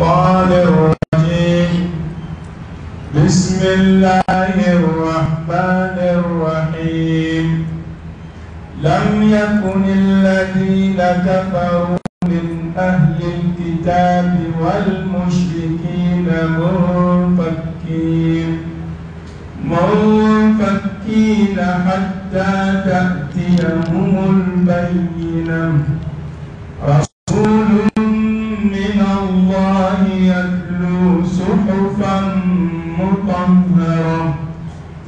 الشيطان الرجيم. بسم الله الرحمن الرحيم. لم يكن الذين كفروا من أهل الكتاب والمشركين منفكين حتى تأتيهم البينة. رسول من الله يتلو صحفا مطهرة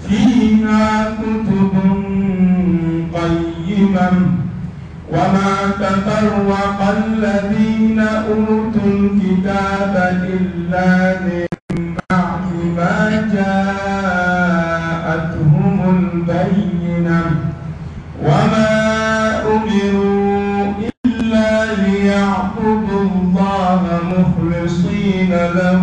فيها كتب قيمة. وما تفرق الذين أوتوا الكتاب إلا من بعد ما جاءتهم البينة وما أمروا إلا ليعبدوا الله مخلصين له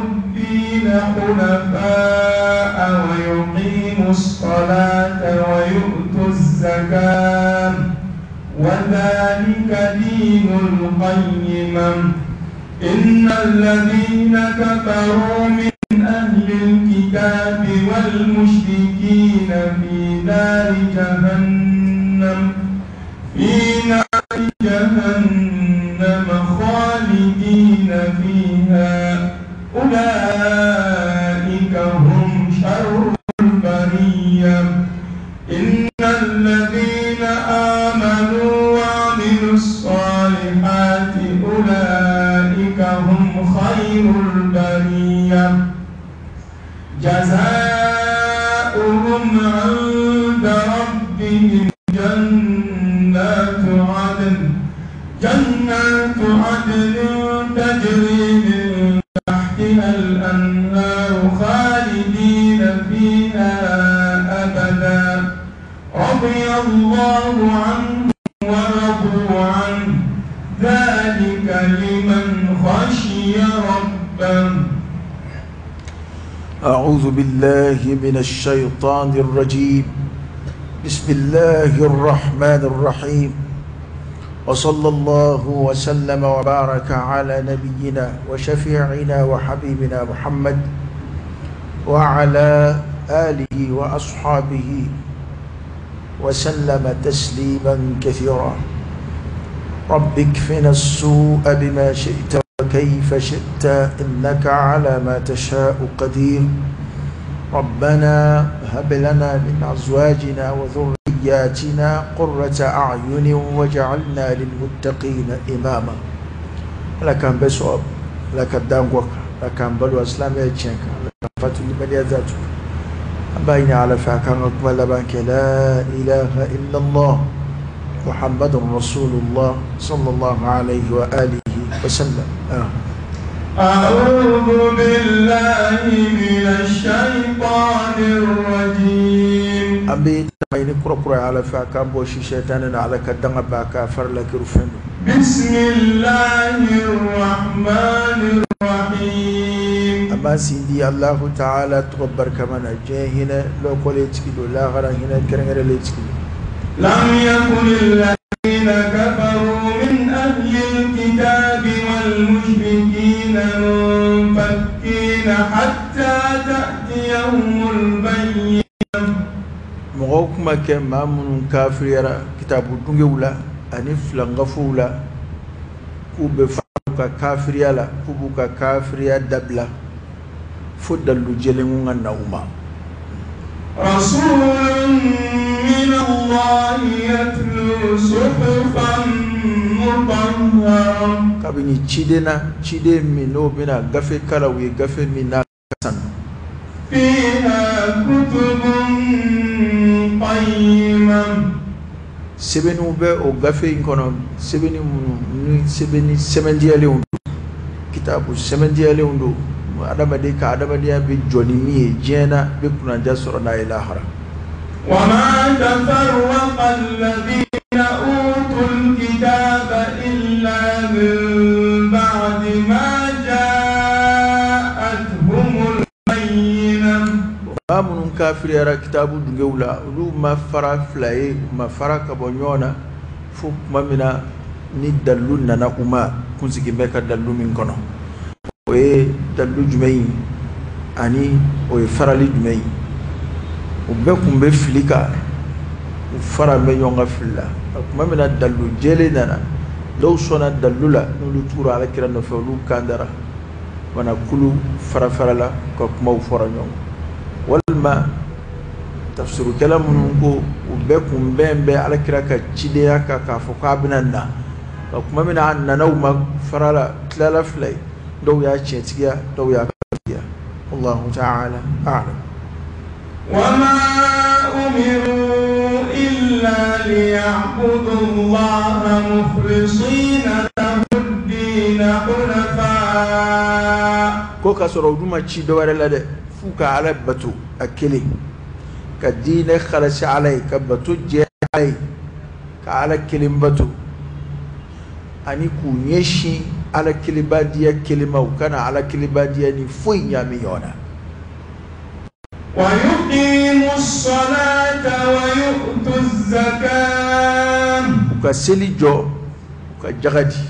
الدين حنفاء ويقيموا الصلاة ويؤتوا الزكاة وذلك دين القيمة. إن الذين كفروا من أهل الكتاب والمشركين في نار جهنم خالدين فيها أولئك هم شر البرية. إن الذين آمنوا وعملوا الصالحات أولئك هم خير البرية. جزاؤهم عند ربهم جنات عدن تجري من تحتها الأنهار خالدين فيها أبدا. رضي الله عنهم ورضوا عنه. ذلك لمن خشي ربه. أعوذ بالله من الشيطان الرجيم. بسم الله الرحمن الرحيم. وصلى الله وسلم وبارك على نبينا وشفيعنا وحبيبنا محمد وعلى آله وأصحابه وسلم تسليما كثيرا. رب اكفنا السوء بما شئت وكيف شئت إنك على ما تشاء قدير. ربنا هب لنا من أزواجنا وذرياتنا قرة أعين وجعلنا للمتقين إماما. لك بسوب لك دانغوك لك بلو أسلام يتشنك لك فاتو لمن ذاتك بين على فاكان أقبل بانك لا إله إلا الله محمد رسول الله صلى الله عليه وآله وسلم. أعوذ بالله من الشيطان الرجيم. أبي تمين كركر على فاكان بوشي شيطان على كدنا باكا فرلك رفن. بسم الله الرحمن الرحيم. أما سيدي الله تعالى تغبر كمان جاهنا لو كوليتك لا غرا هنا كرنغر ليتك. لم يكن الذين كفروا من أهل الكتاب والمشركين منفكين حتى تأتيهم البينة. مغوكما كما من كافر يرى كتاب الدنيا أني فلنغفولا كوب كافر يلا كوبك كافر يا دبلة فدل جلمون النوم. رسول من الله يتلو صحفا مطهرة. kabini ciden na ciden min n'o bɛna gafe kalaw ye gafe min n'a ka sanu. فيها كتب قيمة. Sɛbɛnniw bɛ o gafe in kɔnɔ, sɛbɛnni minnu ni sɛbɛnni sɛbɛndiyalenw don, kitabu sɛbɛndiyalenw don, adamaden ka adamadenya bɛ jɔ ni min ye diɲɛ na bɛ kunnadiya sɔrɔ n'a ye lahara. وما تفرق الذين أوتوا الكتاب إلا من بعد ما جاءتهم البينة. Maa minnu kafiriyara kitabu dungew la, olu ma fara fila ye, u ma fara ka bɔ ɲɔgɔn na fo tuma min na Ni dalilu nana u ma, kunsigi bɛ ka dalilu min kɔnɔ, o ye dalilu jumɛn ye ani o ye farali jumɛn ye? U bɛɛ kun bɛ fili kan, u fara bɛ ɲɔgɔn ka fili la. A tuma min na dalilu jɛlen nana, dɔw sɔnna dalilu la, n'olu tugura ala kira nɔfɛ, olu kan dara mana kulu fara farala ka kumaw fɔra ɲɔgɔn. Walima tafsirukɛla minnu ko u bɛɛ kun bɛn bɛ ala kira ka cidenya kan k'a fɔ k'a bɛna na, nka tuma min na a nana u ma fara la, tilala fila ye, dɔw y'a tiɲɛtigiya, dɔw y'a tigiya. Allahu ta'ala a'lam. وما أمروا إلا ليعبدوا الله مخلصين له الدين حنفاء. Ko k'a sɔrɔ olu ma ci dɔ wɛrɛ la dɛ, f'u ka ala bato a kelen, ka diinɛ halasi ala ye, ka bato jɛ ala ye, ka ala kelen bato, ani k'u ɲɛsin ala kelenbadiya kelen ma, u kana ala kelenbadiya ni foyi ɲaami ɲɔgɔn na. ويقيموا الصلاة ويؤتوا الزكاة. U ka seli jɔ, u ka jaga di.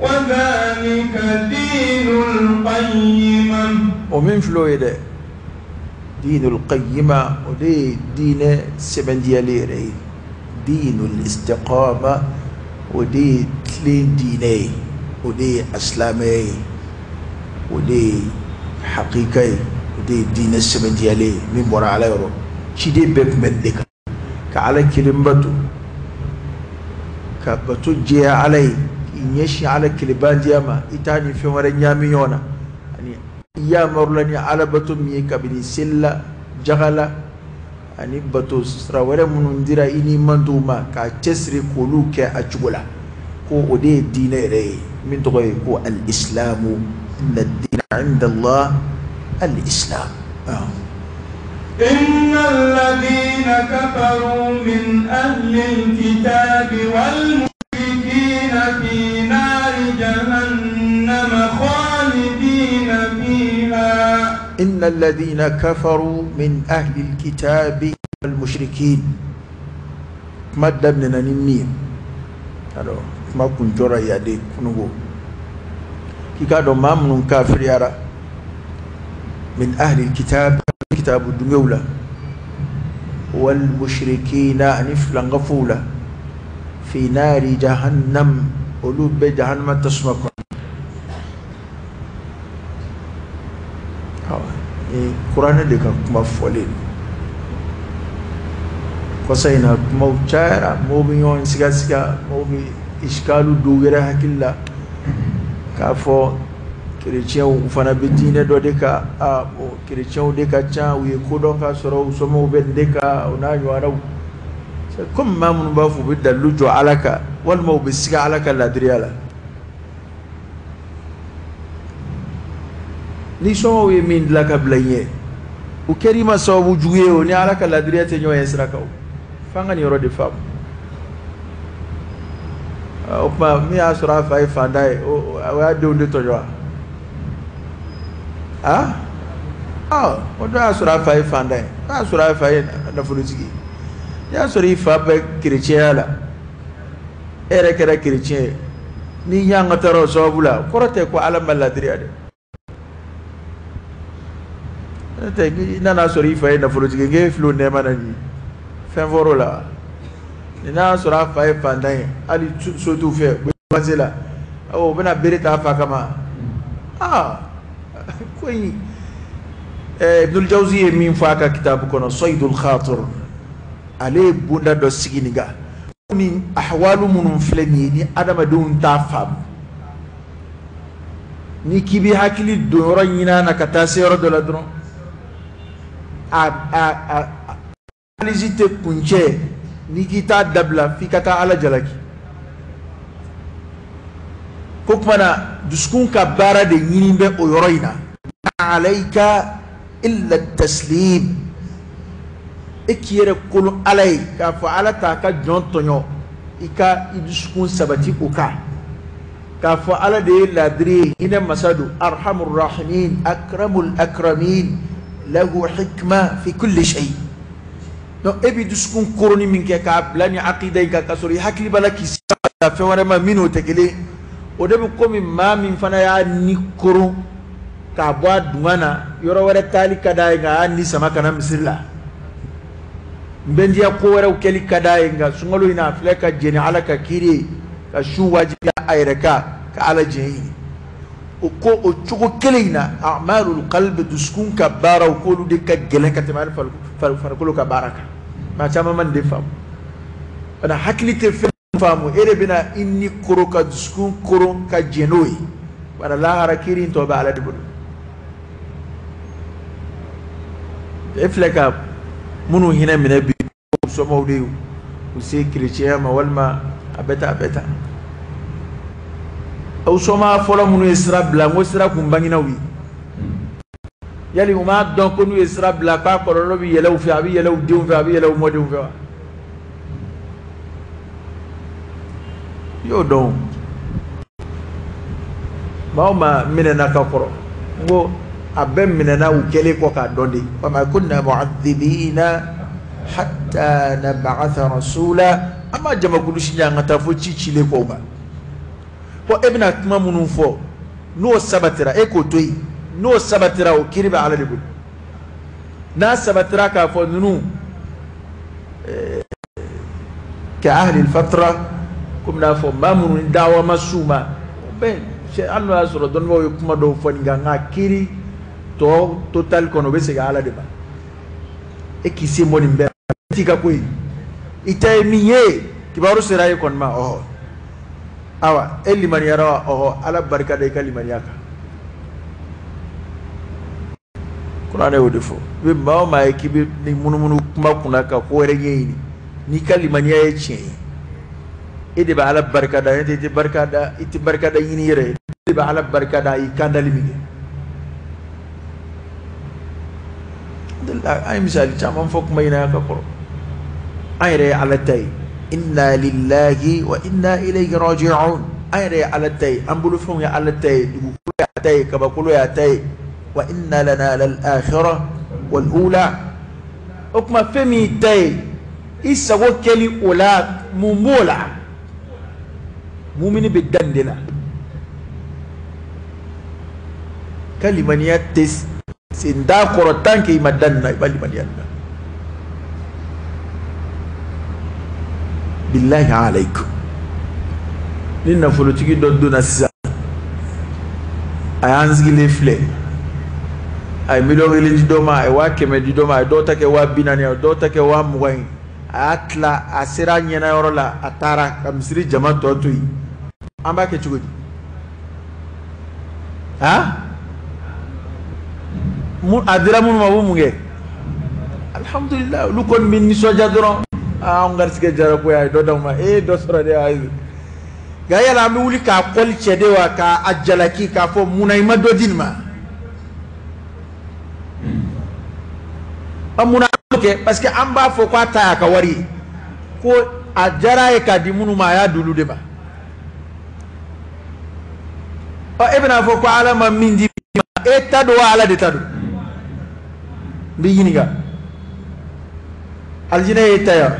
وذلك دين القيمة. O min filɛ o ye dɛ, dinul qayyima, o de ye diinɛ sɛbɛndiyalen yɛrɛ ye. Dinul istiqama, o de ye tilen diinɛ ye, o de ye asilamɛya ye, o de ye hakika ye, o de ye diinɛ sɛbɛndiyalen ye min bɔra ala yɔrɔ. Ciden bɛɛ tun bɛ nin de kan, ka ala kelen bato, ka bato jɛya ala ye, k'i ɲɛsin ala kelenbandiya ma, i t'a ni fɛn wɛrɛ ɲaami ɲɔgɔn na, ani i yamarula ni ala bato min ye kabini seli la, jaga la, ani bato sira wɛrɛ minnu dira i ni mantow ma, k'a cɛsiri k'olu kɛ a cogo la, ko o de ye diinɛ yɛrɛ ye min tɔgɔ ye ko al-islamu. Inna ad-dina 'inda Allah al-islam. إن الذين كفروا من أهل الكتاب والمشركين في نار جهنم خالدين فيها. إن الذين كفروا من أهل الكتاب والمشركين. Kuma daminɛna ni min ye, alors kuma kun jɔra yaden kunugo k'i k'a dɔn maa minnu kafiriyara min ahli kitab, kitabu dungew la, wal mushrikina, ani filankafow la, fi nari jahannam, olu bɛ jahannama tasuma kɔnɔ. Ni kuranɛ de ka kuma fɔlen kɔsa in na, kumaw cayara, mɔgɔw bɛ ɲɔgɔn sigasiga, mɔgɔw bɛ isikalu dɔw yɛrɛ hakili la k'a fɔ kerecɛnw fana bɛ diinɛ dɔ de kan, a kerecɛnw de ka ca, u ye kodɔn ka sɔrɔ u somɔgɔw bɛ nin de kan, o n'a ɲɔgɔnnaw. Komi maa minnu b'a fɔ u bɛ dalilu jɔ ala kan, walima u bɛ siga ala ka ladiriya la, ni somɔgɔw ye min dilan ka bila i ɲɛ, o kɛr'i ma sababu jugu ye, o ni ala ka ladiriya tɛ ɲɔgɔn ye sira kan. O f'an ka nin yɔrɔ de faamu. O tuma min y'a sɔrɔ a fa ye fantan ye, o y'a denw de tɔɲɔ wa? O dɔ y'a sɔrɔ a fa ye fantan ye, o y'a sɔrɔ a fa ye nafolotigi ye. N'i y'a sɔrɔ i fa bɛ kerecɛnya la, e yɛrɛ kɛra kerecɛn ye, n'i ɲangatara o sababu la, kɔrɔ tɛ ko ala ma ladiriya dɛ. N'o tɛ n'i nana sɔrɔ i fa ye nafolotigi ye, k'e filɛ o nɛɛma na nin ye, fɛn fɔr'o la. Ni n'a y'a sɔrɔ a fa ye fantan ye, hali so t'u fɛ, u bɛ luwanse la, o bɛna bere ta a fa kama. Ko in Ibnul Jawzi ye min fɔ a ka kitabu kɔnɔ, Saydul Khatir, ale ye bonda dɔ sigi nin kan. Ni ahwalu minnu filɛ nin ye, ni adamadenw t'a faamu, ni k'i b'i hakili don yɔrɔ ɲini a na ka taa se yɔrɔ dɔ la dɔrɔn, a analyse tɛ kuncɛ, n'i k'i t'a dabila f'i ka taa ala jalaki. Ko tuma na dusukun ka baara de ɲini bɛ o yɔrɔ in na. Alayka illa taslim, e k'i yɛrɛ kolo ala ye k'a fɔ ala t'a ka jɔn tɔɲɔ, i ka i dusukun sabati o kan, k'a fɔ ala de ye laadiri ye, hinɛ masa don, arhamur rahimin, akramul akramin, lahu hikma fi kulli shay. Donc e b'i dusukun koroni min kɛ k'a bila ni akida in kan k'a sɔrɔ i hakili b'a la k'i sira fɛn wɛrɛ ma min n'o tɛ kelen, o de bɛ komi maa min fana y'a ni koron k'a bɔ a dunga na, yɔrɔ wɛrɛ taali ka d'a ye nka a y'a ni sama ka na misiri la. N bɛ diya ko wɛrɛw kɛli ka d'a ye nka sunkalo in na a filɛ ka jɛni Ala ka kiiri ye, ka sun wajibiya a yɛrɛ kan ka Ala jɛn ɲini. O ko o cogo kelen in na, a'malul qalbi, dusukun ka baaraw k'olu de ka gɛlɛn ka tɛmɛ hali farikolo ka baara kan. Maa caman ma nin de faamu. Bana hakili tɛ fɛn faamu, e de bɛna i ni koro ka dusukun koron ka jɛn n'o ye. Bana lahara kiiri in tɔ bɛ Ala de bolo. E filɛ ka minnu hinɛ minɛ bi, somɔgɔw de ye u se kerecɛnya ma walima a bɛ tan a bɛ tan. Aw sɔma fɔlɔ minnu ye sira bila, n ko sira kun banginaw ye. Yali u m'a dɔn ko n'u ye sira bila k'a kɔlɔlɔ bɛ yɛlɛ u fɛ, a bɛ yɛlɛ u denw fɛ, a bɛ yɛlɛ u mɔdenw fɛ wa? I y'o dɔn. Maa o maa minɛna ka kɔrɔ, n ko a bɛɛ minɛna u kɛlen kɔ k'a dɔn de. Wa ma kunna mu'adhibina hatta nab'atha rasula. An ma jamakulu si ɲɛ an ka taa fo ci cilen kɔ u ma. Bon, e bɛna kuma minnu fɔ n'o sabatira, e k'o to yen. N'o sabatira, o kiiri bɛ Ala de bolo. N'a sabatira k'a fɔ ninnu ka ahli fatra, komi n'a fɔ maa minnu ni dawa ma s'u ma, bɛɛ hali n'o y'a sɔrɔ dɔnnibaaw ye kuma dɔw fɔ nin kan, nka kiiri tɔ total kɔnɔ o bɛ segin Ala de ma. E k'i sen bɔ nin bɛɛ la, t'i ka ko ye. I ta ye min ye, kibaru sera e kɔni ma, ɔhɔ. Awa, e limaniyara wa? Ɔhɔ, Ala barika da i ka limaniya kan. Kuranɛ y'o de fɔ. I bɛ maa o maa ye k'i bɛ ni munumunu kuma kunna ka ko wɛrɛ ɲɛɲini, n'i ka limaniya ye tiɲɛ ye, e de bɛ Ala barika da, i tɛ barika da, i tɛ barika da ɲini yɛrɛ ye, e de bɛ Ala barika da i kan dali min kɛ. An ye misali caman fɔ kuma in na ka kɔrɔ. An yɛrɛ ye Ala ta ye. Inna lillahi wa inna ilayhi raji'un. An yɛrɛ ye Ala ta ye, an bolofɛnw ye Ala ta ye, dugukolo y'a ta ye, kabakolo y'a ta ye. Wa inna lana lal akhirah wal ula. O tuma fɛn min ta ye, i sago kɛli o la, mun b'o la? Mumini bɛ da nin de la. Ka limaniya tɛ sen t'a kɔrɔ tant que i ma da nin na, i ma limaniya nin na. Billahi alaykum. Ni nafolotigi dɔ donna sisan, a y'an sigilen filɛ, a ye 1 million di dɔ ma, a ye 100 000 di dɔ ma, a ye dɔw ta kɛ 40 000 ye, a ye dɔw ta kɛ 20 000 ye, a y'a tila, a sera a ɲɛna yɔrɔ la, a taara ka misiri jama tɔ to yen. An b'a kɛ cogo di? Han? A dira minnu ma, u b'u mun kɛ? Alhamdulilah, olu kɔni bɛ nisɔndiya dɔrɔn. Aa, anw garisɛgɛ jara koyi, a ye dɔ d'aw ma, e ye dɔ sɔrɔ dɛ, ayi. Nka yala an bɛ wuli k'a kɔli cɛ de wa, k'a jalaki k'a fɔ munna i ma dɔ di nin ma? An munna an b'o kɛ? Parce que an b'a fɔ k'a ta y'a ka wari ye, ko a diyara a ye k'a di minnu ma, a y'a d'olu de ma. Ɔ, e bɛna fɔ ko Ala ma min di ma, e ta don wa Ala de ta don? N b'i ɲininka. Alijinɛ y'e ta ye wa?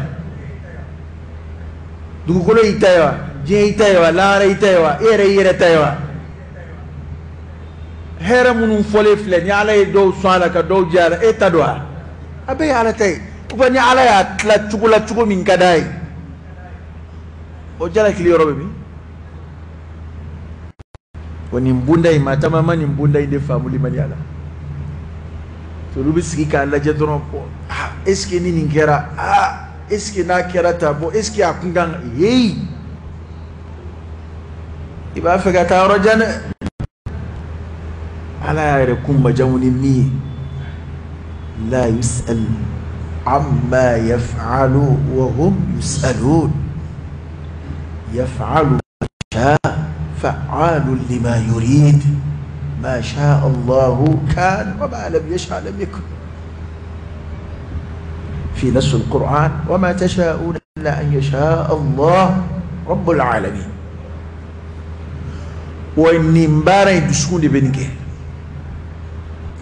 Dugukolo y'i ta ye wa? Diɲɛ y'i ta ye wa? Lahara y'i ta ye wa? E yɛrɛ y'i yɛrɛ ta ye wa? Hɛrɛ minnu fɔlen filɛ, ni Ala ye dɔw sɔn a la ka dɔw jɛ a la, e ta don wa? A bɛɛ ye Ala ta ye. Ou bien ni Ala y'a tila cogo la cogo min ka d'a ye, o jalakili yɔrɔ bɛ min? Wa nin bonda in, maa caman ma nin bonda in de faamu limaniya la. Olu bɛ sigi k'a lajɛ dɔrɔn, bon, ah, est ce que ni nin kɛra, ah, est ce que n'a kɛra tan, bon, est ce que a kun kan yeyi, i b'a fɛ ka taa yɔrɔ jan dɛ. Ala y'a yɛrɛ kun majamu ni min ye, la yus'al amma yaf'alu wa hum yus'alun. Yaf'alu ma sha fa'alu lima yurid. Ma sha Allahu kan wa ma lam yasha lam yakun. في نص القرآن وما تشاءون إلا أن يشاء الله رب العالمين. Wa nin baara in, dusukun de bɛ nin kɛ.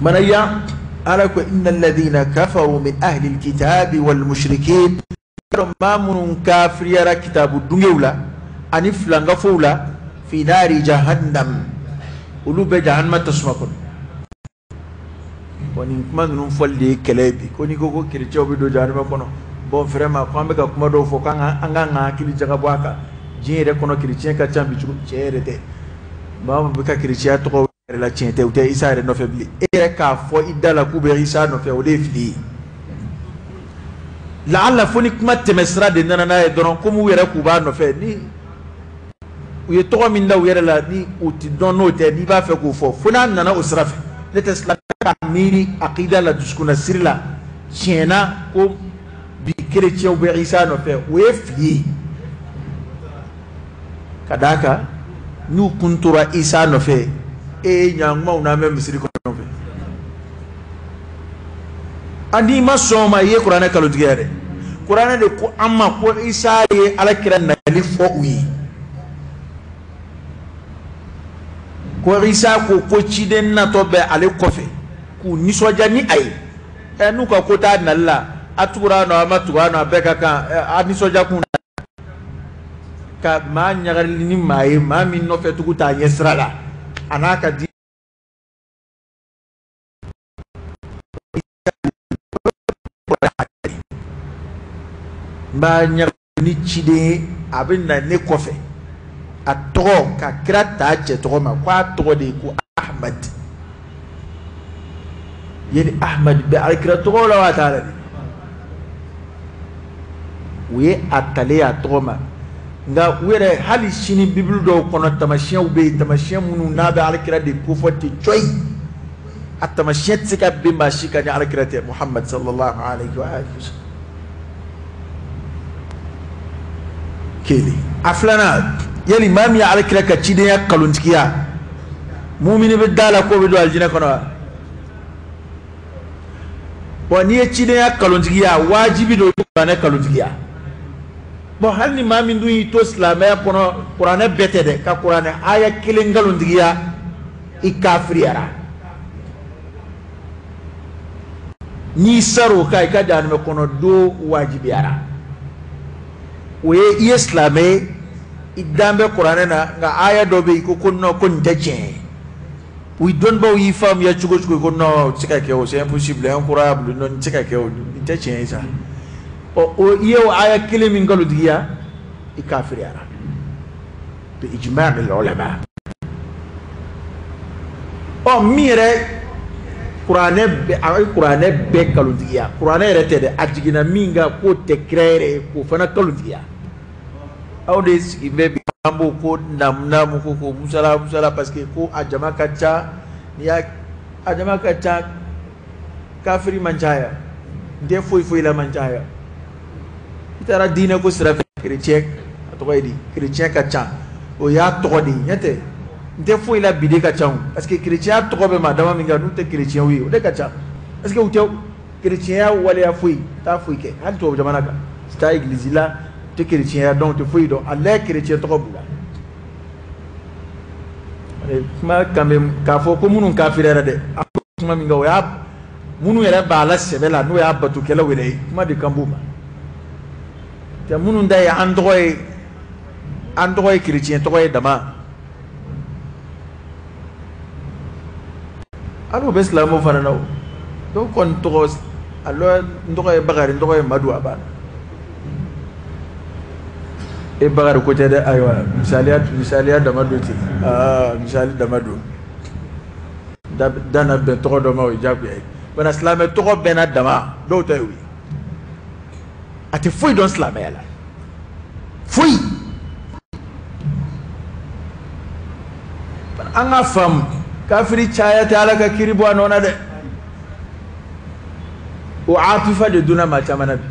Mana yan Ala ko inna alladhina kafaru min ahli alkitabi wal mushrikin, maa minnu kafiriyara kitabu dungew la ani filankafow la, fi nari jahannam, olu bɛ jahannama tasuma kɔnɔ. Bon, nin kuma ninnu fɔli de ye kɛlɛ ye bi. Ko n'i ko ko kerecɛnw bɛ don jahannama kɔnɔ, bon vraiment ko an bɛ ka kuma dɔw fɔ k'an ka an k'an ka hakili jagabɔ a kan. Diɲɛ yɛrɛ kɔnɔ kerecɛn ka ca bi cogo, tiɲɛ yɛrɛ tɛ. Maa min bɛ ka kerecɛnya tɔgɔ yɛrɛ la, tiɲɛ tɛ, u tɛ Isa yɛrɛ nɔfɛ bilen. E yɛrɛ k'a fɔ i da la k'u bɛ Isa nɔfɛ, o de ye fili ye. Laala fo ni kuma tɛmɛsira de nana n'a ye dɔrɔn, komi u yɛrɛ k'u b'a nɔfɛ, ni u ye tɔgɔ min da u yɛrɛ la, ni u ti dɔn n'o tɛ, n'i b'a fɛ k'o fɔ, fo n'a nana o sira fɛ. Ne tɛ silamɛ ka miiri akida la, dusukunna siri la, tiɲɛ na ko bi kerecɛnw bɛ Isa nɔfɛ, o ye fili ye. Ka d'a kan n'u kun tora Isa nɔfɛ, e ye ɲankumaw n'an bɛ misiri kɔnɔ fɛ. A n'i ma sɔn o ma, i ye kuranɛ kalontigiya dɛ. Kuranɛ de ko an ma ko Isa ye Ala kira nali fɔ u ye. Ko Isa ko ko ciden natɔ bɛ ale kɔfɛ k'u nisɔndiya ni a ye. Ɛ, n'u ka ko t'a nali la, a tugura a nɔ, a ma tugu a nɔ, a bɛɛ ka kan a nisɔndiya kun ka maa ɲagali ni maa ye, maa min nɔfɛ tugu t'a ɲɛ sira la, a n'a ka di. N b'a ɲagali ni ciden ye, a bɛ na ne kɔfɛ, a tɔgɔ ka kira ta cɛ tɔgɔ ma, ko a tɔgɔ de ye ko Ahmad. Yeli Ahmad bɛ alikira tɔgɔ la wa t'a la de? U ye a talen a tɔgɔ ma. Nka u yɛrɛ hali sini bibulu dɔw kɔnɔ tamasiyɛnw bɛ yen, tamasiyɛn minnu n'a bɛ alikira de kofɔ ten cɔyi, a tamasiyɛn tɛ se ka bɛn maa si kan ni alikira tɛ, Muhammad sallallahu alayhi wa alihi wa sallam. Kelen. A filanan, yali maa min ye alikira ka cidenya kalontigiya, mumini bɛ da la k'o bɛ don alijinɛ kɔnɔ wa? Bon, n'i ye cidenya kalontigiya, wajibi don kuranɛ kalontigiya. Bon, hali ni maa min dun y'i to silamɛya kɔnɔ, kuranɛ bɛɛ tɛ dɛ, ka kuranɛ aya kelen kalontigiya, i kafiriyara. N'i sar'o kan, i ka jahanama kɔnɔ don wajibiyara. O ye i ye silamɛ ye, i dan bɛ kuranɛ na, nka aya dɔ bɛ yen, i ko ko non, ko nin tɛ tiɲɛ ye. U dɔnnibaw y'i faamuya cogo cogo, ko non, o tɛ se ka kɛ o, c'est impossible, incroyable, non, nin tɛ se ka kɛ o, nin tɛ tiɲɛ ye sa. Ɔ, o i ye o aya kelen min kalontigiya, i kafiriyara. Bi ijma' al-ulama. Ɔ, min yɛrɛ kuranɛ bɛɛ, a ye kuranɛ bɛɛ kalontigiya, kuranɛ yɛrɛ tɛ dɛ, a jiginna min kan k'o tɛ kira yɛrɛ ye, k'o fana kalontigiya. Aw de sigi bɛ bi, an b'o ko naamu naamu, ko ko musala musala, parce que ko a jama ka ca. N'i y'a a jama ka ca, kafiri man ca yan, n tɛ foyi foyi la man ca yan. I taara diinɛ ko sira fɛ, kerecɛn, a tɔgɔ ye di, kerecɛn ka ca, o y'a tɔgɔ de ye, ɲɛ tɛ n tɛ foyi la bi de ka ca o, parce que kerecɛnya tɔgɔ bɛ maa dama min kan, n'u tɛ kerecɛnw ye, o de ka ca, parce que u tɛ kerecɛnya waleya foyi t'a foyi kɛ, hali tubabu jamana kan, u tɛ taa egilizi la, u tɛ kerecɛnya dɔn, u tɛ foyi dɔn, a lajɛ kerecɛn tɔgɔ b'u la. Kuma kan bɛ k'a fɔ ko minnu kafiriyara dɛ, a kuma min kan, o y'a minnu yɛrɛ b'a la sɛbɛ la, n'o y'a batokɛlaw yɛrɛ ye, kuma de kan b'u ma. Tɛ minnu ta ye an tɔgɔ ye, an tɔgɔ ye kerecɛn tɔgɔ ye dama. Hali o bɛ silamɛw fana na o, dɔw kɔni tɔgɔ, a lɔ n tɔgɔ ye Bakari, n tɔgɔ ye Madu, a banna. E Bakari ko tɛ dɛ, ayiwa, misaliya, misaliya dama don ten, aa misali dama don. Da na bɛn tɔgɔ dɔ ma, o ye diyagoya ye. Bana silamɛ tɔgɔ bɛɛ n'a dama, dɔw ta y'o ye. A tɛ foyi dɔn silamɛya la, foyi. An ka faamu, kafiri caya tɛ Ala ka kiri bɔ a nɔ na dɛ. O atifa de donna maa caman na bi.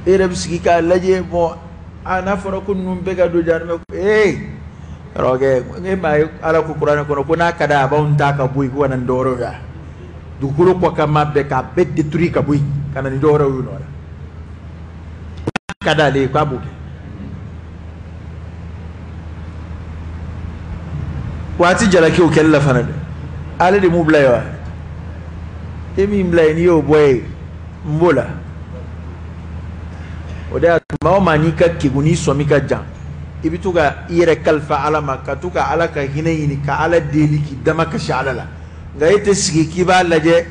E yɛrɛ bɛ sigi k'a lajɛ, bon, a n'a fɔra ko ninnu bɛɛ ka don jahanama, ee karamɔgɔkɛ, e m'a ye Ala ko kuranɛ kɔnɔ ko n'a ka d'a ye a b'anw ta ka bɔ yen ko ka na ni dɔwɛrɛw ye, dugukolo kɔ kan maa bɛɛ k'a bɛɛ détruire ka bɔ yen ka na ni dɔwɛrɛw ye nɔ la. Ka d'ale ye k'a b'o kɛ. Waati jalaki o kɛli la fana dɛ, ale de m'u bila yen wa? E min bila yen n'i y'o bɔ yen n b'o la. O de y'a to maa o maa n'i ka kegun n'i sɔmi ka jan, i bɛ to ka i yɛrɛ kalifa Ala ma, ka to ka Ala ka hinɛ ɲini, ka Ala deli, k'i dama kasi Ala la. Nka e tɛ sigi k'i b'a lajɛ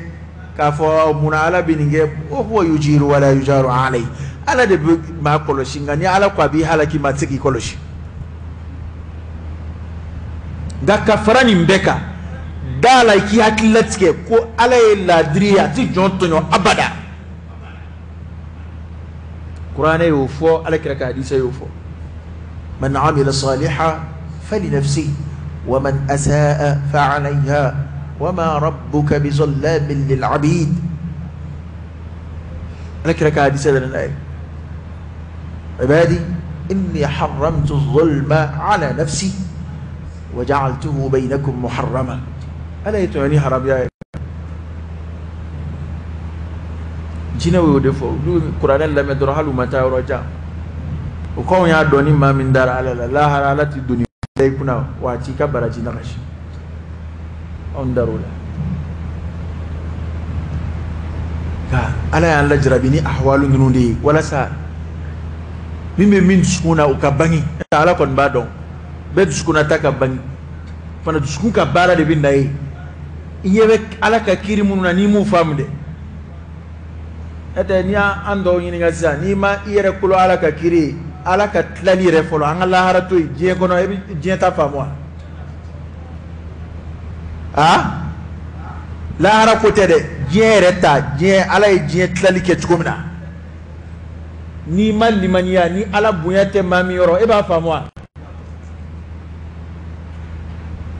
k'a fɔ munna Ala bɛ nin kɛ, wa huwa yujiru wala yujaru alayhi. Ala de bɛ maa kɔlɔsi, nka ni Ala ko a b'i halaki, maa tɛ se k'i kɔlɔsi. Nka ka fara nin bɛɛ kan, da la i k'i hakili latigɛ ko Ala ye laadiri ye, a tɛ jɔn tɔɲɔ abada. Kuranɛ y'o fɔ, Ala kira ka hadisa y'o fɔ. Man amila salihan falinafsihi wa man asaa fa alayha wa ma rabbuka bizallamin lil abid. Ala kira ka hadisa bɛ na n'a ye. Ibadi inni haramtu zulma ala nafsi wa ja'altuhu baynakum muharrama. Ala ye tɔɲɔni haramuya ye. Jinɛw y'o de fɔ, olu kuranɛ lamɛn dɔrɔn hali u ma taa yɔrɔ jan. O k'anw y'a dɔn ni maa min dara Ala la, lahara Ala ti doni da i kunna wa a t'i ka baraji nagasi. Anw dar'o la. Nka Ala y'an lajarabi ni ahwalu ninnu de ye walasa min bɛ min dusukun na o ka bange. Ala kɔni b'a dɔn, bɛɛ dusukun na ta ka bange. Fana dusukun ka baara de bɛ na ye. I ɲɛ bɛ Ala ka kiiri minnu na n'i m'u faamu dɛ. N'o tɛ n'i y'an dɔw ɲininka sisan, n'i ma i yɛrɛ kolo Ala ka kiiri ye, Ala ka tilali yɛrɛ fɔlɔ, an ka lahara to yen diɲɛ kɔnɔ, e bɛ diɲɛ ta faamu wa? Aa, lahara ko tɛ dɛ, diɲɛ yɛrɛ ta, diɲɛ Ala ye diɲɛ tilali kɛ cogo min na, n'i ma limaniya, ni Ala bonya tɛ maa min yɔrɔ, e b'a faamu wa?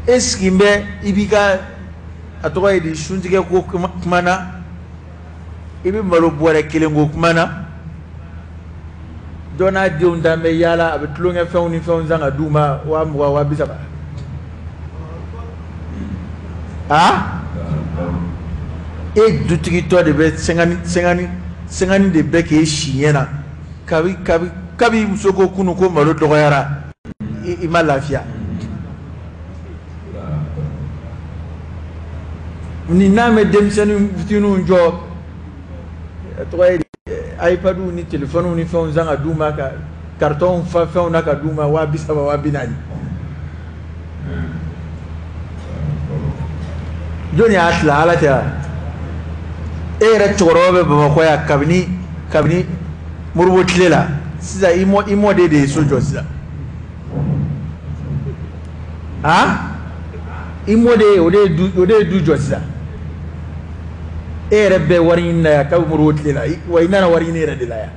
E sigilen bɛ i b'i ka a tɔgɔ ye di suntigɛ ko kuma na, i bɛ malo bɔrɛ kelen ko kuma na, dɔ n'a denw dan bɛ yaala, a bɛ tulonkɛ fɛnw ni fɛnw san ka d'u ma 20,000 20,000. Aa, e dutigitɔ de bɛ sɛgɛnni de bɛ k'e si ɲɛ na, kabi kabi kabi muso ko kunun ko malo dɔgɔyara, i ma lafiya. Ni n'a bɛ denmisɛnnin fitininw jɔ, tɔgɔ ye iPadw ni telefɔniw ni fɛnw san ka d'u ma, ka carton fa fɛnw na ka d'u ma 30,000 20,000. Jɔnni y'a tila? Ala tɛ wa? E yɛrɛ cɛkɔrɔba bɛ Bamakɔ yan kabini Moribo tile la, sisan i mɔden de ye so jɔ sisan. Ah, i mɔden o de ye du jɔ sisan. E yɛrɛ bɛ wari ɲini na yan kabi Moribo tile la, wa i nana wari ɲini yɛrɛ de la yan.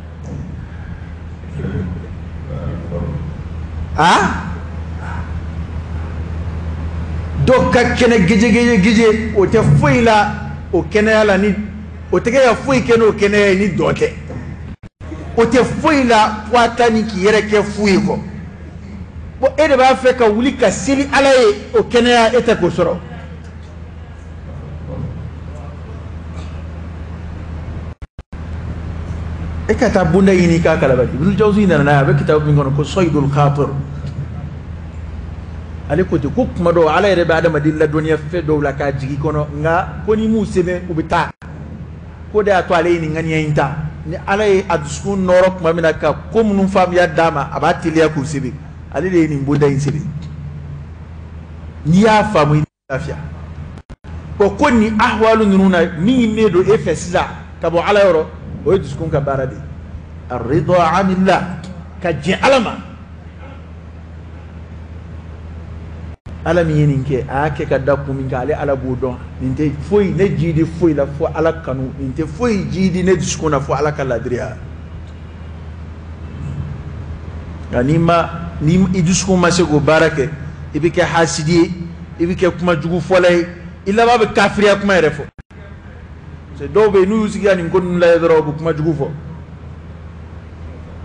Ah, dɔw ka kɛnɛ geje geje o tɛ foyi la o kɛnɛya la, ni o tɛ kɛ ka foyi kɛ n'o kɛnɛya ye ni dɔ tɛ. O tɛ foyi la fo ta ni k'i yɛrɛ kɛ fu ye kɔ. Bon, e de b'a fɛ ka wuli ka seli Ala ye o kɛnɛya, e tɛ k'o sɔrɔ. E ka taa bonda ɲini k'a kalabali. Ibn Jawzi nana n'a ye, a bɛ kitabu min kɔnɔ ko Saydul Khatir. Ale ko ten ko kuma dɔw Ala yɛrɛ bɛ adamaden ladɔnniya fɛn dɔw la k'a jigin kɔnɔ, nka ko ni m'u sɛbɛn u bɛ taa. Ko de y'a to ale ye nin ŋaniya in ta. Ni Ala ye a dusukun nɔrɔ tuma min na ka ko minnu faamuya d'a ma, a b'a teliya k'u sɛbɛn. Ale de ye nin bonda in sɛbɛn. N'i y'a faamu i lafiya. Bon, ko nin ahwalu ninnu na min ɲininen don e fɛ sisan ka bɔ Ala yɔrɔ, o ye dusukun ka baara de ye. Ar-ridha anillah, ka jɛn Ala ma. Ala min ye nin kɛ, a y'a kɛ ka da kun min kan, ale Ala b'o dɔn. Nin tɛ foyi ne jidi foyi la fo Ala kanu, nin tɛ foyi jidi ne dusukun na fo Ala ka ladiriya. Nka n'i ma, ni i dusukun ma se k'o baara kɛ, i bɛ kɛ hasidi ye, i bɛ kɛ kuma jugu fɔla ye, i laban bɛ kafiriya kuma yɛrɛ fɔ. Parce que dɔw bɛ yen n'u y'u sigi ka nin ko ninnu lajɛ dɔrɔn, u bɛ kuma jugu fɔ.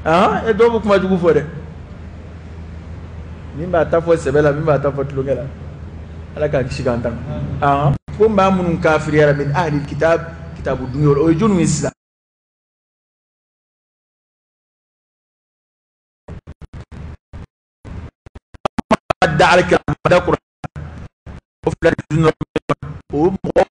Ah, e dɔw bɛ kuma jugu fɔ dɛ. Min b'a ta fɔ sɛbɛ la, min b'a ta fɔ tulonkɛ la. Ala k'an kisi k'an tanga. Ah, ko maa minnu kafiriyara min ahli kitab, kitabu dun yɔrɔ, o ye jɔnniw ye sisan? Da Ala kira da Kuran o fila dun o mɔgɔ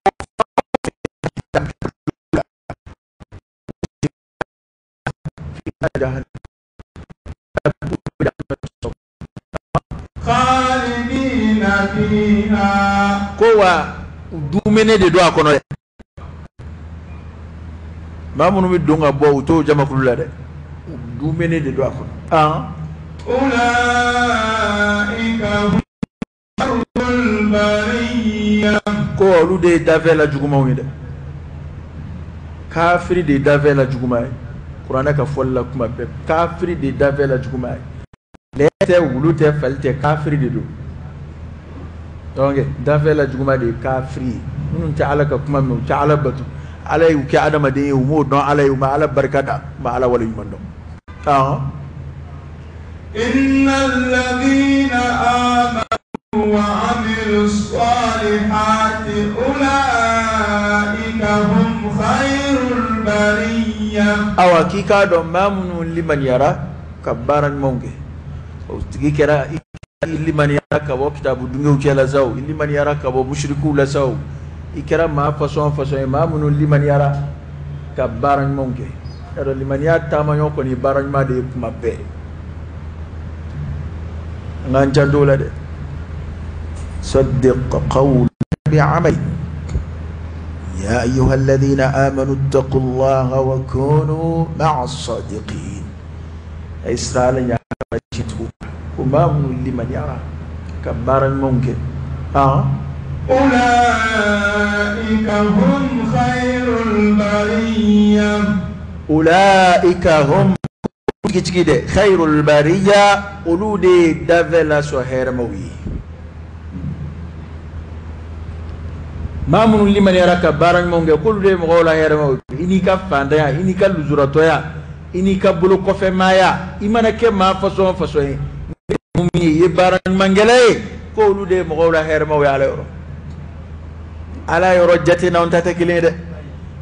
wa dumene de don a kɔnɔ dɛ. Maa minnu bɛ don ka bɔ u t'o jamakulu la dɛ, u dumene de don a kɔnɔ. Ko olu de ye dafɛ la jugumanw ye dɛ. Kafiri de ye dafɛ la juguman ye. Kuranɛ ka fɔli la kuma bɛɛ, kafiri de ye dafɛ la juguman ye. Lɛ tɛ, wulu tɛ, fali tɛ, kafiri de don. Donc dafɛ la juguman de ye kafiri ye. Minnu tɛ Ala ka kuma mɛn, u tɛ Ala bato, Ala y'u kɛ adamaden ye, u m'o dɔn Ala ye, u ma Ala barika da, u ma Ala waleɲuman dɔn. Innal ladhina amanu wa amilus salihati ulaika hum khairul bariyya. Awa k'i k'a dɔn maa minnu limaniyara ka baara ɲumanw kɛ, o tigi kɛra i limaniyara ka bɔ kitabu dungew cɛ la sa o, i limaniyara ka bɔ musirikuw la sa o, i kɛra maa fasɔn fasɔn ye, maa minnu limaniyara ka baara ɲumanw kɛ. Yarɔ limaniya taamaɲɔ kɔni ye baara ɲuman de ye kuma bɛɛ. An k'an janto o la dɛ. Saddiq qawlan bi'amal. Ya ayyuha alladhina amanu ittaqullaha wa kunu ma'a as-sadiqin. A ye siran Ala ɲɛ tiɲɛtigiw ko maa minnu limaniyara ka baara ɲumanw kɛ. Ulaika hum khairul bariyya. Ulaika hum tigitigi dɛ khairul bariyya, olu de ye dafɛ lasɔn hɛrɛmaw ye. Maa minnu limaniyara ka baara ɲumanw kɛ, k'olu de ye mɔgɔw la hɛrɛmaw ye. I n'i ka fantanya, i n'i ka lujuratɔya, i n'i ka bolokɔfɛmaaya, i mana kɛ maa fasɔn fasɔn ye, min ye i ye baara ɲumankɛla ye, k'olu de ye mɔgɔw la hɛrɛmaw ye Ala yɔrɔ. Ala yɔrɔ jate n'anw ta tɛ kelen ye dɛ.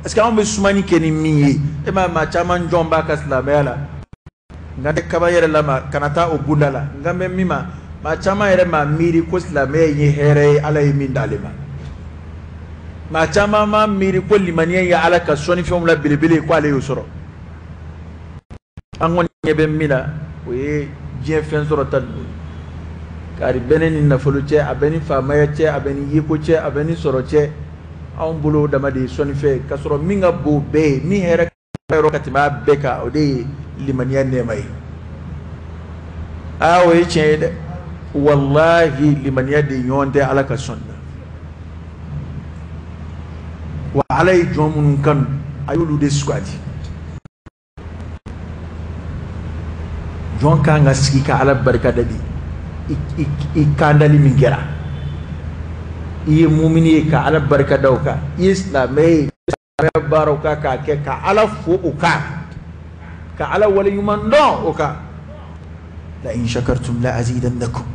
Parce que anw bɛ sumani kɛ ni min ye, e m'a ye maa caman jɔn b'a ka silamɛya la. Nka tɛ kaba yɛrɛ la ma kana taa o bunda la. Nka bɛ min ma, maa caman yɛrɛ maa miiri ko silamɛya ye hɛrɛ ye Ala ye min d'ale ma. Maa caman ma miiri ko limaniya ye Ala ka sɔnnifɛnw la belebele ye ko ale y'o sɔrɔ. An kɔni ɲɛ bɛ min na, o ye diɲɛ fɛn sɔrɔ ta ninnu ye. Kari bɛ ne ni nafolo cɛ, a bɛ ni faamaya cɛ, a bɛ ni yeko cɛ, a bɛ ni sɔrɔ cɛ. Anw bolo dama de ye sɔnnifɛn ye, k'a sɔrɔ min ka bon bɛɛ ye, min hɛrɛ yɔrɔ ka tɛmɛ a bɛɛ kan, o de ye limaniya nɛɛma ye. Aa o ye tiɲɛ ye dɛ. Walahi limaniya de ɲɔgɔn tɛ Ala ka sɔnni na. Wa Ala ye jɔn minnu kanu, a y'olu de sugandi. Jɔn kan ka sigi ka Ala barika da de i kandali min kɛra. I ye mumini ye ka Ala barika da o kan, i ye silamɛ ye silamɛya baaraw kan k'a kɛ ka Ala fo o kan, ka Ala waleɲuman dɔn o kan. La in shakartum la azidannakum.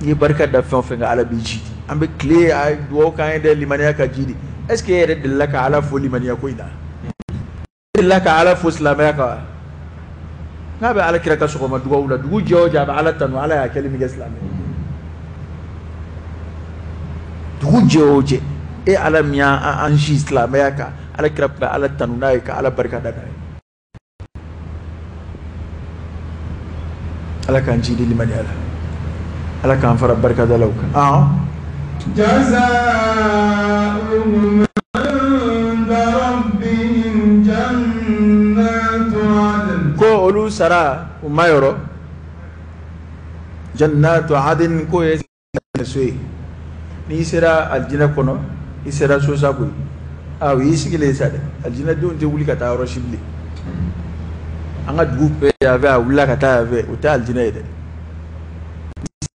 I ye barika da fɛn o fɛn kan, Ala b'i jidi. An bɛ tile a dugawu k'an ye dɛ limaniya ka jidi. Est ce que e yɛrɛ delila ka Ala fo limaniya ko in na? E delila ka Ala fo silamɛya kan wa? N'a bɛ Ala kira ka sɔgɔma dugawu la, dugu jɛ o jɛ a bɛ Ala tanu, Ala y'a kɛli min kɛ silamɛ. Dugu jɛ o jɛ, e Ala min y'an si silamɛya kan, Ala kira tun bɛ Ala tanu n'a ye ka Ala barika da n'a ye. Ala k'an jidi limaniya la, Ala k'an fara barikadalaw kan. Jazaa'uhum 'inda rabbihim jannatu 'adn. Ko olu sara u ma yɔrɔ jannatu 'adn, k'o ye so ye. N'i sera alijinɛ kɔnɔ, i sera so sa koyi. O y'i sigilen sa dɛ. Alijinɛdenw tɛ wuli ka taa yɔrɔ si bilen. An ka dugu bɛɛ yan fɛ, a wulila ka taa yan fɛ, o tɛ alijinɛ ye dɛ.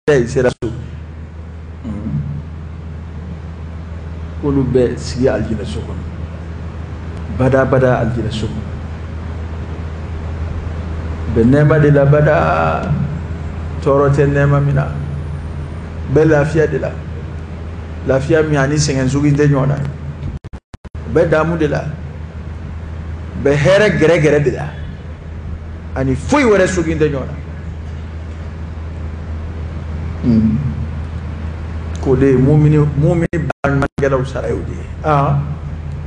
I sera so, k'olu bɛ sigi alijinɛ so kɔnɔ bada bada. Alijinɛ so kɔnɔ bɛ nɛɛma de la bada, tɔɔrɔ tɛ nɛɛma min na, bɛ lafiya de la, lafiya min ani sɛgɛn sugu tɛ ɲɔgɔn na, bɛ damu de la, bɛ hɛrɛ gɛrɛgɛrɛ de la, ani foyi wɛrɛ sugu tɛ ɲɔgɔn na. K'o de ye mumini baaraɲumankɛlaw sara ye o de ye.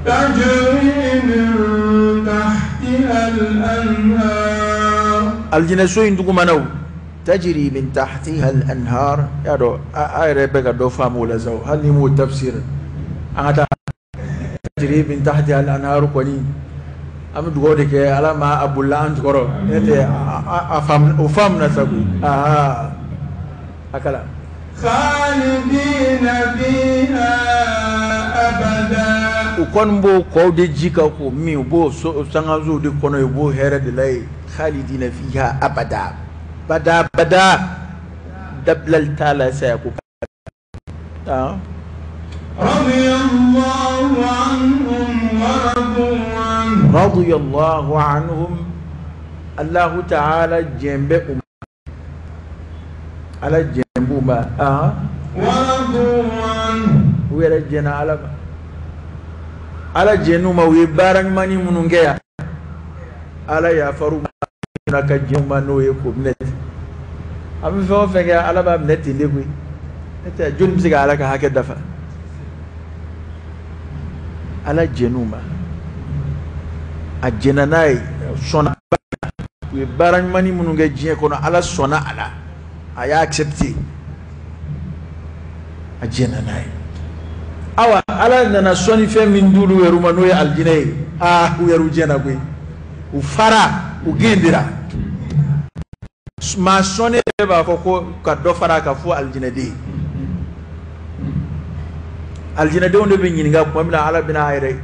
Tajri min tahtiha al-anhar. Alijinɛso in dugumanaw Tajri min tahtiha al-anhar. Y'a dɔn a yɛrɛ bɛ ka dɔ faamu o la sa, hali ni m'o tafsir. An ka taa tajri min tahtiha al-anhar kɔni, an bɛ dugawu de kɛ Ala ma a bolila an jukɔrɔ. Ne tɛ a faamu, o faamuna sa koyi. Aa, a kalan. Khalidina fiha abada. U kɔni b'o kɔw de ji kan k'o min, u b'o sangasow de kɔnɔ, u b'o hɛrɛ de la yen. Khalidina fiha abada, bada bada, dabilali t'a la saya ko. Radiyallahu anhum wa radu anhu. Radiyallahu anhum, Allahu ta'ala jɛn bɛ u ma, Ala jɛn b'u ma. Wa radu anhu. U yɛrɛ jɛnna Ala ma, Ala jɛnn'u ma. U ye baara ɲumanni minnu kɛ yan, Ala yafar'u ma ka jɛn u ma n'o ye k'o minɛ ten. An bɛ fɛn o fɛn kɛ, Ala b'a minɛ ten de koyi. Ne tɛ joli bɛ se ka Ala ka hakɛ dafa. Ala jɛnn'u ma, a jɛnna n'a ye, sɔnna. U ye baara ɲumanni minnu kɛ diɲɛ kɔnɔ, Ala sɔnna a la, a y'a accepté, a jɛnna n'a ye. Awa, Ala nana sɔnni fɛn min d'olu yɛrɛ ma, n'o ye alijinɛ ye. Aa, u yɛrɛ jɛnna koyi, u fara, u gendira. Maa sɔnni yɛrɛ b'a fɔ ko ka dɔ fara a kan fo alijinɛden. Alijinɛdenw de bɛ ɲininka tuma min na Ala bɛna a yɛrɛ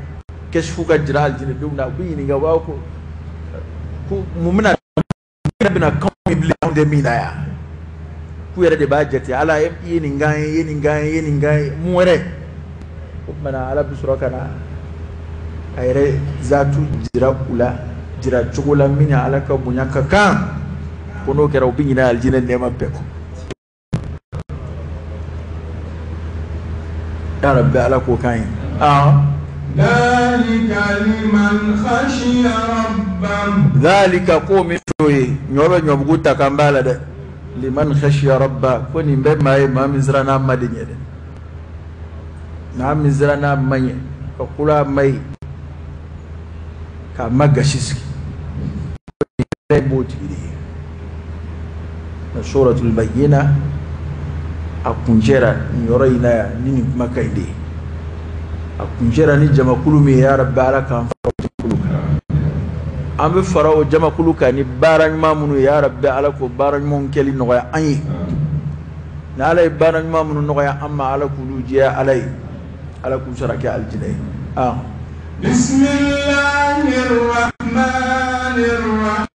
kɛsifu ka jira alijinɛdenw na, u bɛ ɲininka, u b'a fɔ ko mun bɛna k'anw ye bilen, anw tɛ min na yan. K'u yɛrɛ de b'a jate, Ala i ye nin k'an ye, i ye nin k'an ye, i ye nin k'an ye, mun wɛrɛ. O tuma na Ala bɛ sɔrɔ ka na a yɛrɛ zatu jira u la, jira cogo la min ni Ala ka bonya ka kan. Ko n'o kɛra, u bɛ ɲinɛ alijinɛ nɛɛma bɛɛ kɔ. Ya Rabbi, Ala k'o k'an ye. Dhalika liman khashiya rabbahu. Dhalika, ko min f'o ye, ɲɔ bɛ ɲɔbugu ta k'an b'a la dɛ. Liman khashiya rabba, ko nin bɛ maa ye, maa min siran n'a ma de ɲɛ dɛ. Maa min siran n'a ma ɲɛ, ka kula a ma ye, k'a ma gasi sigi, b'o tigi de ye. Na suratul bayyina a kuncɛra nin yɔrɔ in na yan ni nin kumakan in de ye. A kuncɛra ni jamakulu min ye, ya Rabbi, Ala k'an fara o jamakulu kan. An bɛ fara o jamakulu kan ni baara ɲuman minnu ye, ya Rabbi, Ala k'o baara ɲumanw kɛli nɔgɔya an ye. Ni Ala ye baara ɲuman minnu nɔgɔya an ma, Ala k'olu jɛya Ala ye, Ala k'u sara kɛ alijinɛ ye. Bismillahirrahmanirrahim.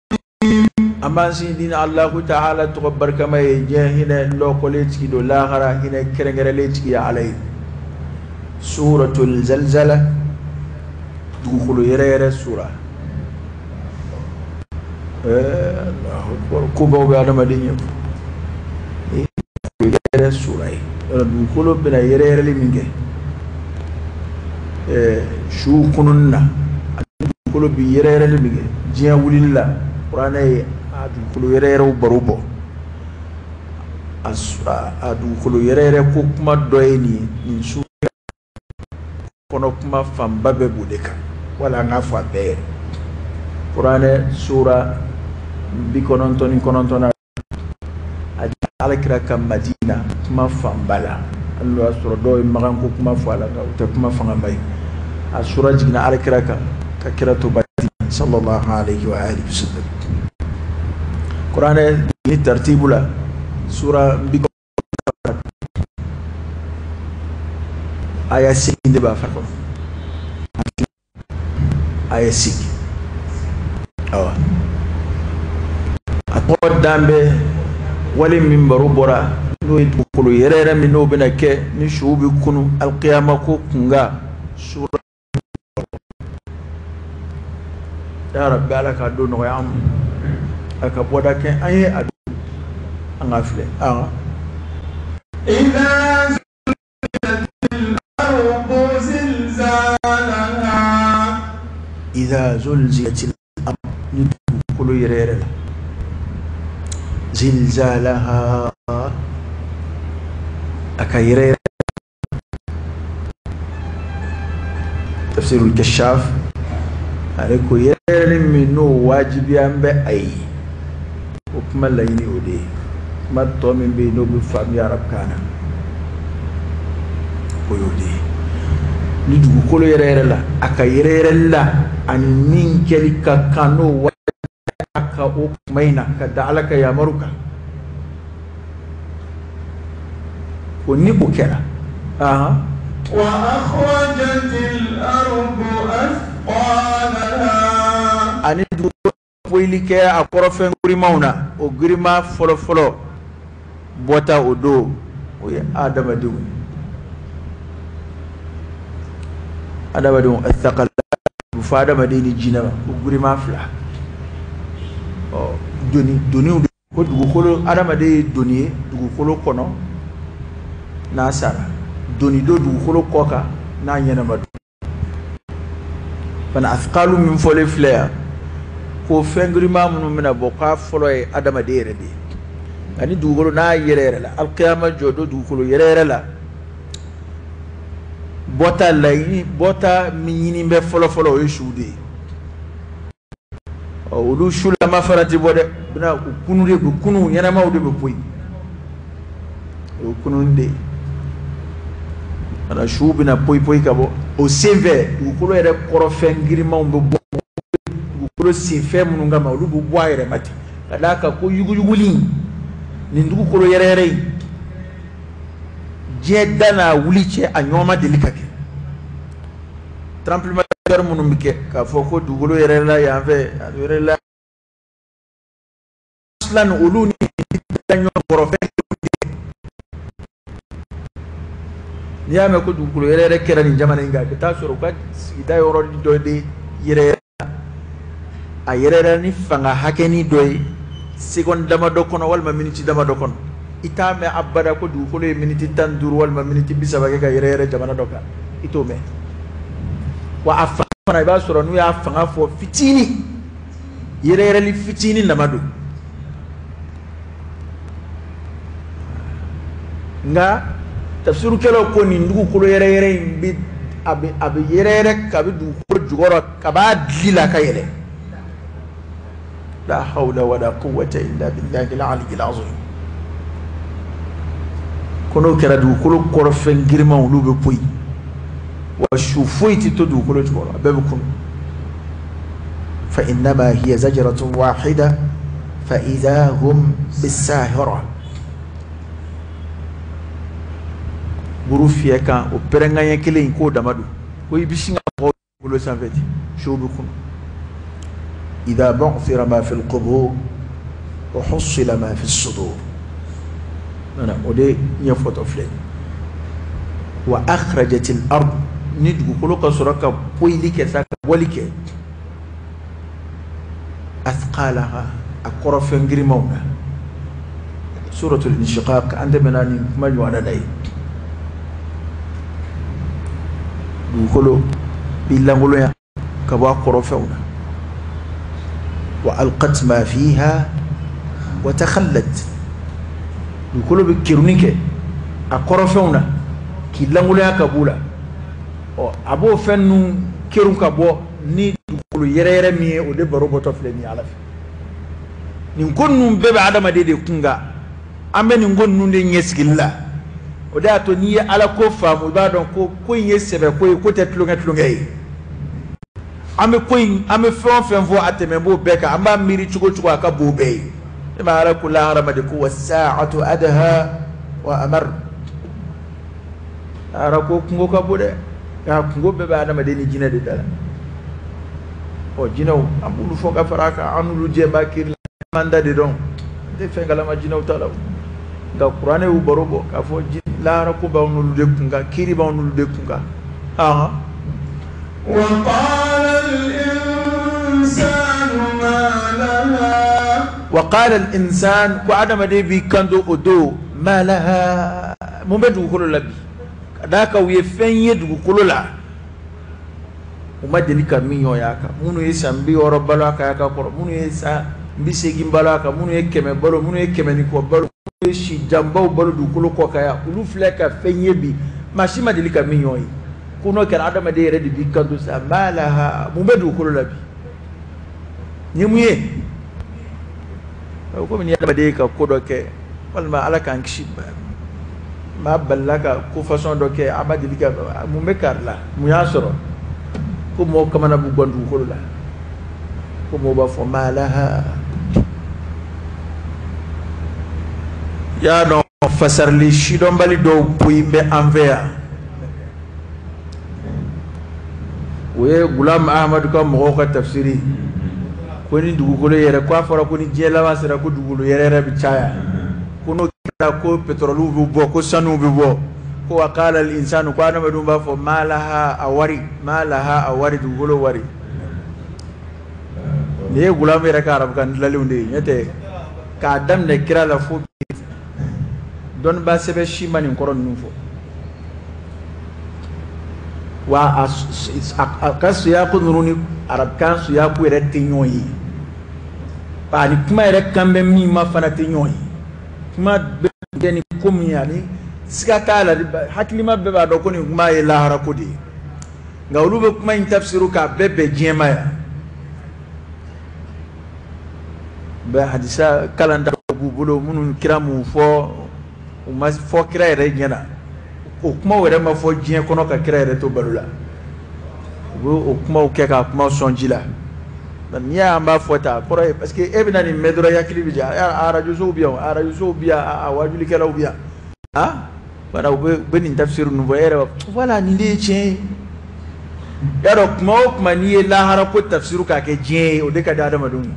An b'an sinsin ni Alahu ta'ala tɔgɔ barikama ye, diɲɛ hinɛ lɔkɔlen tigi don, lahara hinɛ kɛrɛnkɛrɛnlen tigi ye Ala ye. Suratul Zalzala, dugukolo yɛrɛ yɛrɛ sura. Allahu akbar, kobaw bɛ adamaden ɲɛ. Yɛrɛ sura ye. Dugukolo bɛna yɛrɛ yɛrɛli min kɛ, su kununni na, dugukolo bi yɛrɛ yɛrɛli min kɛ diɲɛ wulili la, kuranɛ ye a dugukolo yɛrɛ yɛrɛw baro bɔ. A dugukolo yɛrɛ yɛrɛ ko kuma dɔ ye nin ye, nin su kɔnɔ kuma fanba bɛɛ b'o de kan, wala an k'a fɔ a bɛɛ yɛrɛ. Kuranɛ sura 99 na, a Ala kira ka Madina kuma fanba la, hali n'o y'a sɔrɔ dɔw ye magan ko kuma fɔ a la, nka o tɛ kuma fangaba ye. A sura jiginna Ala kira kan ka kira to Madina sallallahu alayhi wa alihi wa sallam. Kuranɛ ni tartibu la, sura bi aya 8 de b'a fa kɔnɔ, aya 8. Awa, a tɔgɔ dan bɛ wale min baro bɔra, n'o ye dugukolo yɛrɛ yɛrɛ min n'o bɛna kɛ ni suw bɛ kunu alikiyama ko kunkan sura. Ya Rabbi, Ala k'a don nɔgɔya an ma, a ka bɔda kɛ an ye, a don an ka filɛ. Idha zulzilatil ardu zilzalaha. Idha zulzilatil ardu, ni dugukolo yɛrɛ yɛrɛ la, zilzalaha, a ka yɛrɛ yɛrɛ. Tafsirul Kashaf ale ko yɛrɛ min n'o wajibiya bɛ a ye, o kuma laɲini o de ye. Kuma tɔ min bɛ yen n'o bɛ faamuya arabukan na, o y'o de ye. Ni dugukolo yɛrɛ yɛrɛ la, a ka yɛrɛ yɛrɛli la ani min kɛli ka kan n'o wajibiya ka o kuma in na ka da Ala ka yamaru kan, ko ni o kɛra, ahan. Wa akhrajatil ardu athqalaha. Ani dugukolo poyili kɛ a kɔrɔfɛn girimanw na, o girinma fɔlɔfɔlɔ bɔta o don, o ye adamadenw ye. Adamadenw athaqala bɛ fɔ adamaden ni jinɛ ma, o girinma fila. Ɔ, doni doniw de ko dugukolo, adamaden ye doni ye dugukolo kɔnɔ n'a sara, doni don dugukolo kɔ kan n'a ɲɛnama don. Fana athqalu min fɔlen filɛ yan, ko fɛn girinma minnu bɛna bɔ, k'a fɔlɔ ye adamaden yɛrɛ de ye. Nka ni dugukolo n'a yɛrɛ yɛrɛ la, alikiyama jɔ don dugukolo yɛrɛ yɛrɛ la, bɔta laɲini, bɔta min ɲini bɛ fɔlɔ fɔlɔ, o ye su de ye. Ɔ, olu sulama fana tɛ bɔ dɛ, u bɛna u kunu de, u kunu ɲɛnamaw de bɛ bɔ yen, o ye kununi de ye. Kana suw bɛna poyi poyi ka bɔ o senfɛ, dugukolo yɛrɛ kɔrɔfɛn girinmanw bɛ bɔ dugukolo senfɛn minnu kama, olu bɛ bɔ a yɛrɛ ma ten, ka d'a kan ko yuguyuguli nin dugukolo yɛrɛ yɛrɛ in, diɲɛ da n'a wuli cɛ, a ɲɔgɔn ma deli ka kɛ. Tremblement de terre minnu bɛ kɛ k'a fɔ ko dugukolo yɛrɛ la yan fɛ, a yɛrɛ la sisan, olu ni ɲɔgɔn kɔrɔfɛn. N'i y'a mɛn ko dugukolo yɛrɛ yɛrɛ kɛra nin jamana in kan, i bɛ taa sɔrɔ u ka sigida yɔrɔ dɔ de yɛrɛ yɛrɛ, a yɛrɛ yɛrɛ ni fanga hakɛni dɔ ye seconde damadɔ kɔnɔ walima miniti damadɔ kɔnɔ. I t'a mɛn abada ko dugukolo ye miniti 15 walima miniti 30 kɛ ka yɛrɛ yɛrɛ jamana dɔ kan, i t'o mɛn. Wa a fanga fana, i b'a sɔrɔ n'u y'a fanga fɔ, fitinin yɛrɛ yɛrɛli fitinin nama don. Nka tafsirukɛlaw ko nin dugukolo yɛrɛ yɛrɛ in bɛ a bɛ yɛrɛ yɛrɛ kabi dugukolo jukɔrɔ, ka b'a dili la ka yɛlɛ. La hawla wala quwwata illa billahi al-ali al-azim. Ko n'o kɛra, dugukolo kɔrɔfɛn girinmanw, olu bɛ poyi, wa su foyi tɛ to dugukolo jukɔrɔ, a bɛɛ bɛ kunu. Fa innama hiya zajratun wahida fa idha hum bis-sahira. Buru fiyɛ kan, o pɛrɛnkan kelen in, k'o dama don, ko i bɛ sin ka mɔgɔw bolo sanfɛ ten, suw bɛ kunu. Idha bu'thira ma fi al-qubur wa hussila ma fi as-sudur. Nana o de ɲɛfɔtɔ filɛ. Wa akhrajat al-ard, ni dugukolo ka sɔrɔ ka poyili kɛ sa, ka bɔli kɛ, athqalaha, a kɔrɔfɛn girinmanw na. Suratul Inshiqaq, an tɛmɛna nin kuma ɲɔgɔnna na ye. Dugukolo b'i lankolonya ka bɔ a kɔrɔfɛnw na. Wa alqat ma fiha wa takhallat. Dugukolo bɛ kerunni kɛ a kɔrɔfɛnw na k'i lankolonya ka b'u la. Ɔ, a b'o fɛn ninnu kerun ka bɔ ni dugukolo yɛrɛ yɛrɛ min ye, o de baro bɔtɔ filɛ nin ye Ala fɛ. Nin ko ninnu bɛɛ bɛ adamaden de kun kan. An bɛ nin ko ninnu de ɲɛsigili la. O de y'a to n'i ye Ala ko faamu, i b'a dɔn ko ko in ye sɛbɛ ko ye, ko tɛ tulonkɛ tulonkɛ ye. An bɛ ko in, an bɛ fɛn o fɛn fɔ, a tɛmɛ b'o bɛɛ kan. An b'a miiri cogo cogo, a ka bon o bɛɛ ye. E ma Ala ko lahara ma de ko wasaatu adha wa amar. Lahara ko kungo ka bon dɛ, nka kungo bɛɛ bɛ adamaden ni jinɛ de da la. Ɔ, jinɛw, an b'olu fɔ ka fara a kan, an n'olu jɛ b'a kiiri la, an da de dɔn, an tɛ fɛn kalama jinɛw ta la. Nka kuranɛ y'u baro bɔ k'a fɔ lahara ko b'anw n'olu de kun kan, kiiri b'anw n'olu de kun kan. Ahan. وقال الإنسان ما لها. وقال الإنسان, ko adamaden b'i kanto o don, ma laha, mun bɛ dugukolo la bi? Ka d'a kan u ye fɛn ye dugukolo la, u ma deli ka min ɲɔgɔn y'a kan. Minnu ye san 60 balo a kan y'a ka kɔrɔ, minnu ye san 80 balo a kan, minnu ye 100 balo, minnu ye 100 ni kɔ balo, minnu ye si janbaw balo dugukolo kɔ kan yan, olu filɛ ka fɛn ye bi, maa si ma deli ka min ɲɔgɔn ye. Ko n'o kɛra, adamaden yɛrɛ de b'i kanto sa, ma laha, mun bɛ dugukolo la bi? Nin ye mun ye? Komi ni adamaden ka ko dɔ kɛ Walima Ala k'an kisi, maa balila ka ko façon dɔ kɛ, a ma deli ka mun bɛ kari la, mun y'a sɔrɔ, ko mɔgɔw kamana b'u gan dugukolo la, ko mɔgɔw b'a fɔ ma laha. Y'a dɔn fasarili sidɔnbali dɔw poyi bɛ an fɛ yan, o ye Gulam Ahamadu ka mɔgɔw ka tafsiri, ko ni dugukolo yɛrɛ, ko a fɔra ko ni diɲɛ laban sera ko dugukolo yɛrɛ yɛrɛ bɛ caya, ko n'o kɛra ko pétrole bɛ bɔ, ko sanu bɛ bɔ, ko wa qala al insanu, ko adamadenw b'a fɔ ma laha, a wari, ma laha, a wari, dugukolo wari. Nin ye Gulam yɛrɛ ka arabukan dilanlenw de ye, n'o tɛ k'a daminɛ kira la fo dɔnnibaa sɛbɛ si ma nin kɔrɔ ninnu fɔ. Wa a ka siyaku ninnu ni arabukan siyaku yɛrɛ tɛ ɲɔgɔn ye, ani kuma yɛrɛ kan bɛ min ma fana tɛ ɲɔgɔn ye. Kuma bɛ kɛ ni ko min ye, ani siga t'a la, hakilima bɛɛ b'a dɔn ko nin kuma ye lahara ko de ye, nka olu bɛ kuma in tafsiru k'a bɛɛ bɛn diɲɛ ma yan. Bɛ hadisa kalan da b'u bolo minnu kira mun fɔ, u ma fɔ kira yɛrɛ ɲɛna, o kumaw yɛrɛ ma fɔ diɲɛ kɔnɔ ka kira yɛrɛ to balo la, u bɛ o kumaw kɛ k'a kuma sɔn ji la. N'i y'a an b'a fɔ tan, a kɔrɔ ye parce que e bɛna nin mɛn dɔrɔn i hakili bɛ jigin, arajosow bɛ yan, arajosow bɛ yan, a wajulikɛlaw bɛ yan, ah voilà, u bɛ nin tafsiri ninnu fɔ, e yɛrɛ b'a fɔ voilà, nin de ye tiɲɛ ye. Y'a dɔn kuma o kuma n'i ye lahara ko tafsiru k'a kɛ diɲɛ ye, o de ka di adamadenw ye.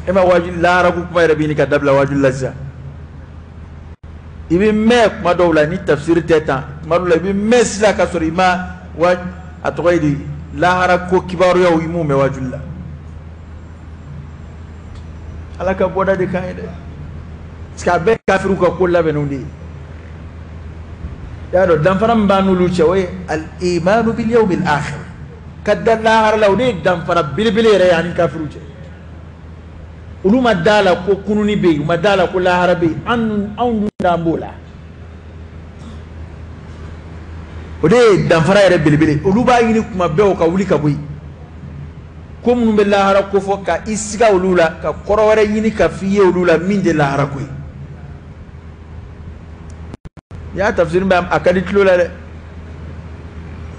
E ma wajuli lahara ko kuma yɛrɛ bɛ ɲini ka dabila wajuli la sisan. I bɛ mɛn kuma dɔw la ni tafsiri tɛ tan, kuma dɔw la i bɛ mɛn sisan ka sɔrɔ i ma wa a tɔgɔ ye di lahara ko kibaruyaw i m'u mɛn wajuli la. Ala ka bɔda de kan ye dɛ, parce que a bɛɛ kafiriw ka ko labɛnnenw de ye. Y'a dɔn danfara min b'an n'olu cɛ, o ye al-imanu bil yawmil akhir, ka da lahara la, o de ye danfara belebele yɛrɛ ye ani kafiriw cɛ. Olu ma da la ko kununi bɛ yen, u ma da la ko lahara bɛ yen, anw dun d'an b'o la. O de ye danfara yɛrɛ belebele. Olu b'a ɲini kuma bɛɛ o ka wuli ka bɔ yen, ko minnu bɛ lahara ko fɔ ka i siga olu la, ka kɔrɔ wɛrɛ ɲini ka f'i ye olu la min tɛ lahara ko ye. N'i y'a tafsiri bɛ a ka di tulo la dɛ,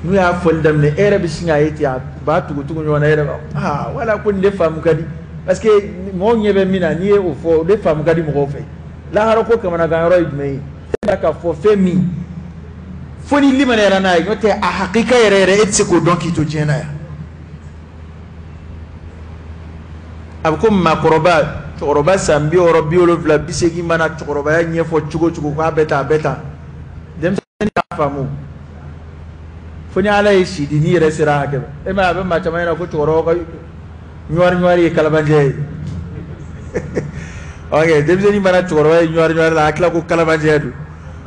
n'u y'a fɔli daminɛ e yɛrɛ bɛ sin k'a ye ten, a b'a tugu-tugu ɲɔgɔn na, e yɛrɛ b'a ah wala ko nin de faamu ka di, parce que mɔgɔw ɲɛ bɛ min na n'i ye o fɔ, o de faamu ka di mɔgɔw fɛ. Lahara ko kamanagan yɔrɔ ye jumɛn ye? E b'a ka fɔ fɛn min fo ni limaniyara n'a ye, n'o tɛ a hakika yɛrɛ yɛrɛ e tɛ se k'o dɔn k'i to diɲɛ na yan. A bɛ ko maakɔrɔba, cɛkɔrɔba san 60, 70, 80 mana cɛkɔrɔbaya ɲɛfɔ cogo cogo k'a bɛ tan a bɛ tan, denmisɛnnin t'a faamu fo ni Ala ye si di n'i yɛrɛ sera a hakɛ ma. E m'a ye a bɛ maa caman ɲɛna ko cɛkɔrɔbaw ka ɲuwari ɲuwari ye kalabanjɛ ye. Ok, denmisɛnnin mana cɛkɔrɔba ye ɲuwari ɲuwari la, a tila ko kalabanjɛ don.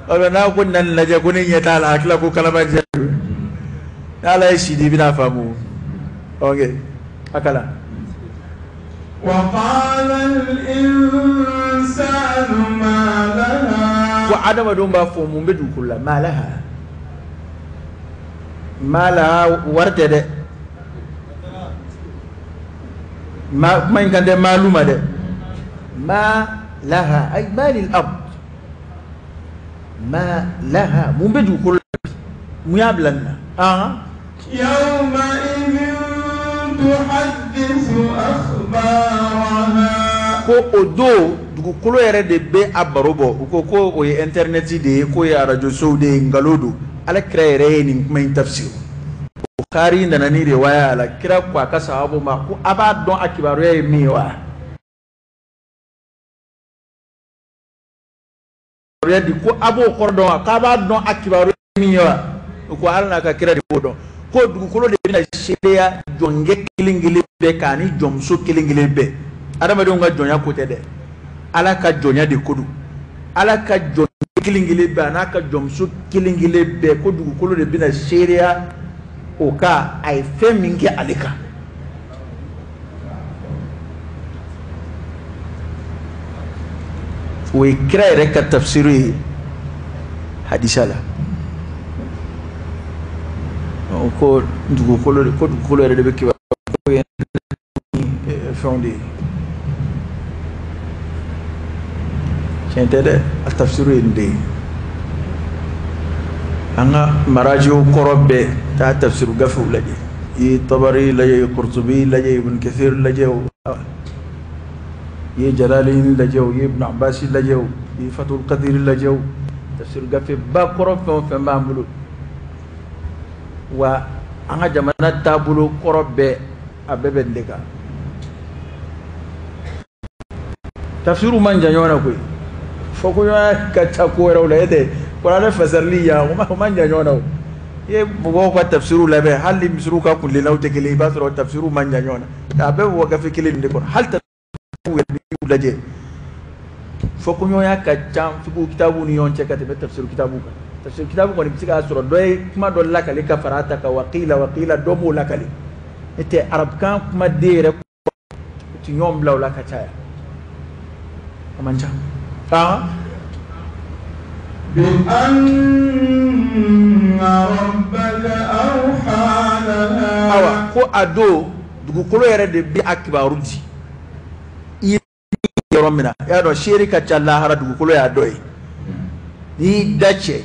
Ɔ n'a ko na nin lajɛ ko ne ɲɛ t'a la, a tila ko kalabanjɛ don. Ni Ala ye si di i bɛna faamu. Ok, a kalan. Ko adamadenw b'a fɔ mun bɛ dugukolo la, ma laha, ma laha wari tɛ dɛ, ma kuma in kan tɛ maalu ma dɛ, ma laha ay ma lil ard, ma laha mun bɛ dugukolo la, mun y'a bila nin na. Yawma idhin tuhaddithu akhbaraha. Ko o don dugukolo yɛrɛ de bɛ a baro bɔ. U ko ko o ye internet de ye, k'o ye arajosow de ye, nkalon don. Ala kira yɛrɛ ye nin kuma in tafsir. Bukhari nana ni riwaya la, kira ko a ka sahabu ma ko a b'a dɔn a kibaruya ye min ye wa? Di ko a b'o kɔrɔ dɔn wa? K'a b'a dɔn a kibaruya ye min ye wa? U ko Ala n'a ka kira de b'o dɔn. Ko dugukolo de bɛna seereya jɔnkɛ kelen kelen bɛɛ kan ani jɔnmuso kelen kelen bɛɛ. Adamadenw ka jɔnya ko tɛ dɛ, Ala ka jɔnya de ko don. Ala ka jɔn kelen kelen bɛɛ a n'a ka jɔnmuso kelen kelen bɛɛ, ko dugukolo de bɛna seereya o kan a ye fɛn min kɛ ale kan. O ye kira yɛrɛ ka tafsiru ye hadisa la. Ko dugukolo, ko dugukolo yɛrɛ de bɛ kibaruya fɛnw de ye. Tiɲɛ tɛ dɛ, a tafsiru ye nin de ye. An ka marajiw kɔrɔ bɛɛ taa tafsiru gafew lajɛ, i ye Tabari lajɛ, i ye Kurtubi lajɛ, Ibn Kathir lajɛ, i ye Jalalain lajɛ, i ye Ibn Abbas lajɛ, i ye Fathul Qadir lajɛ, tafsiru gafe ba kɔrɔ fɛn o fɛn b'an bolo, wa an ka jamana taabolo kɔrɔ bɛɛ, a bɛɛ bɛ nin de kan. Tafsiru man jan ɲɔgɔn na koyi, fɔ ko ɲɔgɔnya ka ca ko wɛrɛw la, e tɛ kuranɛ fasarili yan, o man jan ɲɔgɔn na o. I ye mɔgɔw ka tafsiru labɛn, hali ni misiriw ka kuntilennaw tɛ kelen, i b'a sɔrɔ tafsiru man jan ɲɔgɔn na, a bɛɛ bɛ bɔ gafe kelen de kɔnɔ. Hali tafsiru yɛrɛ n'i y'u lajɛ, fɔ ko ɲɔgɔnya ka ca fiqhu kitabu ni ɲɔgɔn cɛ ka tɛmɛ tafsiru kitabu kan. Tafsiru kitabu kɔni bɛ se k'a sɔrɔ dɔ ye kuma dɔ lakale ka fara a ta kan, wakila wakila, dɔ m'o lakale. Ne tɛ arabukan kumaden yɛrɛ u ti ɲɔgɔn bila o la ka caya, a man ca. Bi anna rabbaka awha laha. Awa, ko a don dugukolo yɛrɛ de bɛ a kibaru di. I ye yɔrɔ min na, i y'a dɔn seere ka ca lahara, dugukolo y'a dɔ ye. N'i y'i da cɛ,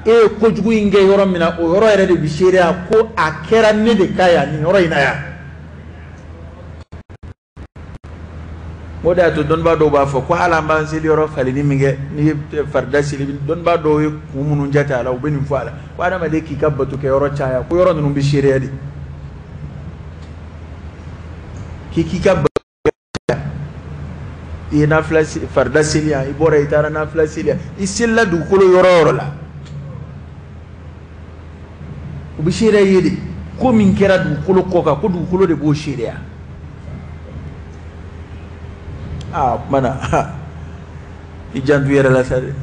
e ye kojugu in kɛ yɔrɔ min na, o yɔrɔ yɛrɛ de bɛ seereya ko a kɛra ne de ka yan nin yɔrɔ in na yan. O de y'a to dɔnnibaa dɔw b'a fɔ ko hali an b'an seli yɔrɔ falenni min kɛ, n'i ye farida seli, dɔnnibaa dɔw ye kun minnu jate a la, u bɛ nin fɔ a la, ko adamaden k'i ka bato kɛ yɔrɔ caya, ko yɔrɔ ninnu bɛ seereya de, k'i k'i ka bato caya. I ye nafila farida seli yan, i bɔra i taara nafila seli yan, i selila dugukolo yɔrɔ o yɔrɔ la, u bɛ seereya ye de, ko min kɛra dugukolo kɔ kan, ko dugukolo de b'o seereya. Aa, o tuma na i janto i yɛrɛ la sa dɛ.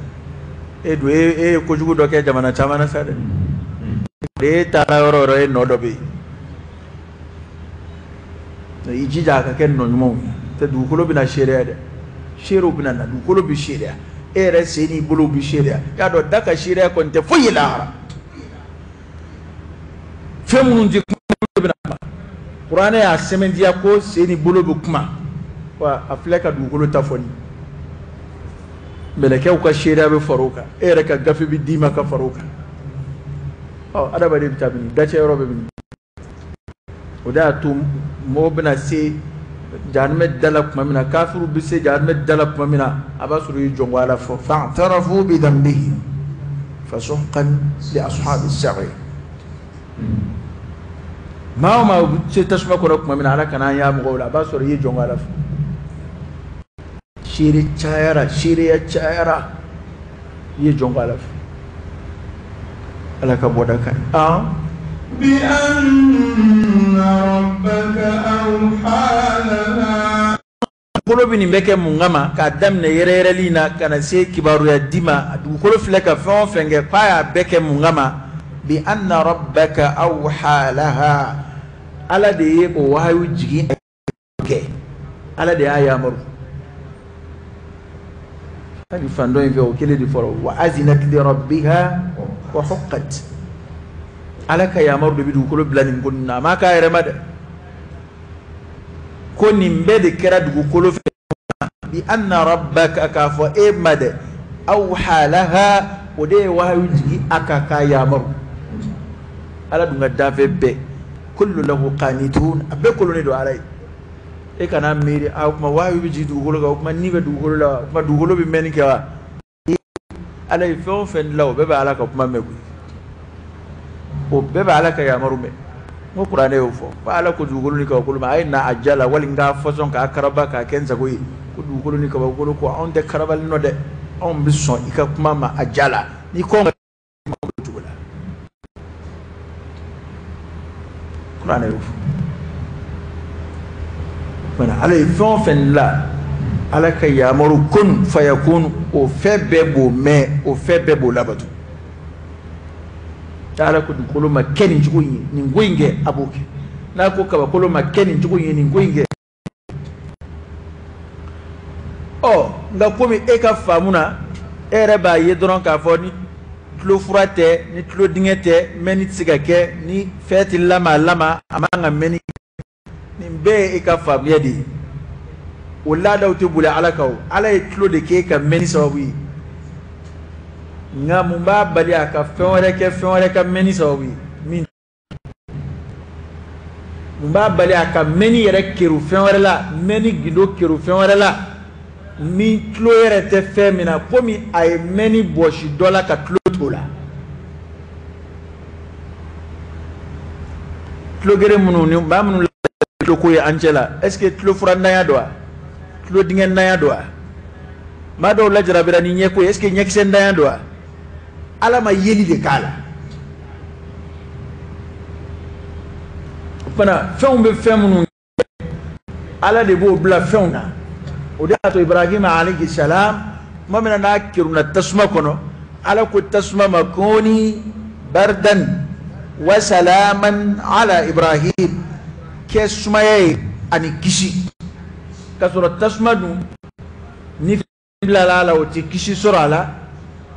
E dun, e ye kojugu dɔ kɛ jamana caman na sa dɛ. E taara yɔrɔ o yɔrɔ, e nɔ dɔ bɛ yen. I jija a ka kɛ nɔ ɲumanw ye. Tɛ dugukolo bɛna seereya dɛ, seerew bɛna na, dugukolo bɛ seereya, e yɛrɛ sen n'i bolo bɛ seereya. I y'a dɔn da ka seereya kɔni tɛ foyi ye lahara. Fɛn minnu tɛ kuma bɛna kuma. Kuranɛ y'a sɛmɛntiya ko sen ni bolo bɛ kuma, wa a filɛ ka dugukolo ta fɔ nin. Mɛlɛkɛw ka seereya bɛ fara o kan, e yɛrɛ ka gafe bɛ d'i ma ka fara o kan. Ɔ, adamaden bɛ taa min, dacɛ yɔrɔ bɛ min. O de y'a to mɔgɔw bɛna se jahanamɛ da la tuma min na, kafiriw bɛ se jahanamɛ da la tuma min na, a b'a sɔrɔ u ye jɔnko Ala fɔ. Fa'tarafu bi dhanbihim fasuhqan li ashabi as-sa'ir. Maa o maa bɛ se tasuma kɔrɔ tuma min na, Ala kana an y'a mɔgɔw la, a b'a sɔrɔ i ye jɔnko Ala fɔ. Seere cayara, seereya cayara, i ye jɔnko Ala fɔ. Ala ka bɔda ka ɲi. Bi anna rabbaka awha laha. Dugukolo bɛ nin bɛɛ kɛ mun kama? K'a daminɛ yɛrɛyɛrɛli in na ka na se kibaruya di ma. Dugukolo filɛ ka fɛn o fɛn kɛ, k'a y'a bɛɛ kɛ mun kama? Bi anna rabbaka awha laha. Ala de ye o wahayu jigin kɛ, Ala de y'a yamaru. Hali fan dɔ in fɛ, o kelen de fɔra, wa azinat li rabbiha wa huqqat. Ala ka yamaru de bɛ dugukolo bila nin ko ninnu na, a m'a k'a yɛrɛ ma dɛ. Ko nin bɛɛ de kɛra dugukolo fɛ. Bi anna rabbaka, k'a fɔ e ma dɛ, awha laha, o de ye wahayu jigin a kan k'a yamaru. Ala dun ka danfɛn bɛɛ, kullu lahu qanitun, a bɛɛ kolonnen don Ala ye. E kana miiri, a o tuma wahayu bɛ jigin dugukolo kan, o tuma ni bɛ dugukolo la, o tuma dugukolo bɛ mɛnni kɛ wa? Ala ye fɛn o fɛn dilan, o bɛɛ bɛ Ala ka kuma mɛn koyi, o bɛɛ bɛ Ala ka yamaru mɛn. N ko kuranɛ y'o fɔ, ko Ala ko dugukolo ni kabakolo ma, a ye na a ja la, wali n k'a fɔsɔn k'a karaba k'a kɛ n sago ye. Ko dugukolo ni kabakolo ko anw tɛ karabali nɔ dɛ, anw bɛ sɔn i ka kuma ma a ja la, n'i ko anw ka kuma o cogo la. Kuranɛ y'o fɔ. Mana Ala ye fɛn o fɛn dilan, Ala ka yamaru kun fayakun, o fɛn bɛɛ b'o mɛn, o fɛn bɛɛ b'o labato. Ala ko dugukolo ma kɛ nin cogo in ye, nin ko in kɛ, a b'o kɛ. N'a ko kabakolo ma kɛ nin cogo in ye, nin ko in kɛ. Ɔ, nka komi e ka faamu na, e yɛrɛ b'a ye dɔrɔn k'a fɔ ni tulo fura tɛ, ni tulo dingɛ tɛ, mɛnni tɛ se ka kɛ, ni fɛn tɛ lama lama, a man ka mɛnni. Nin bɛɛ ye e ka faamuya de ye. O laadaw tɛ boli Ala kan o. Ala ye tulo de k'e ka mɛnni sababu ye. Nka mun b'a bali a ka fɛn wɛrɛ kɛ fɛn wɛrɛ ka mɛnni sababu ye? Min mun b'a bali a ka mɛnni yɛrɛ keru fɛn wɛrɛ la, mɛnni gindo keru fɛn wɛrɛ la, min tulo yɛrɛ tɛ fɛn min na, komi a ye mɛnni bɔsi dɔ la ka tulo t'o la. Tulogere minnu ni maa minnu tuloko ye an cɛ la, est ce que tulo furantanya don wa? Tulo dingɛntanya don wa? Maa dɔw lajarabira ni ɲɛko ye, est ce que ɲɛkisɛntanya don wa? Ala ma yeli de k'a la. O fana fɛnw bɛ fɛn minnu kɛ, Ala de b'o bila fɛnw na. O de y'a to Ibrahima alayhi salam, tuma min na n'a kerunna tasuma kɔnɔ, Ala ko tasuma ma kuni bardan wa salaman ala Ibrahim, kɛ sumaya ye ani kisi. K'a sɔrɔ tasuma dun ni fɛn bilala a la o tɛ kisi sɔrɔ a la,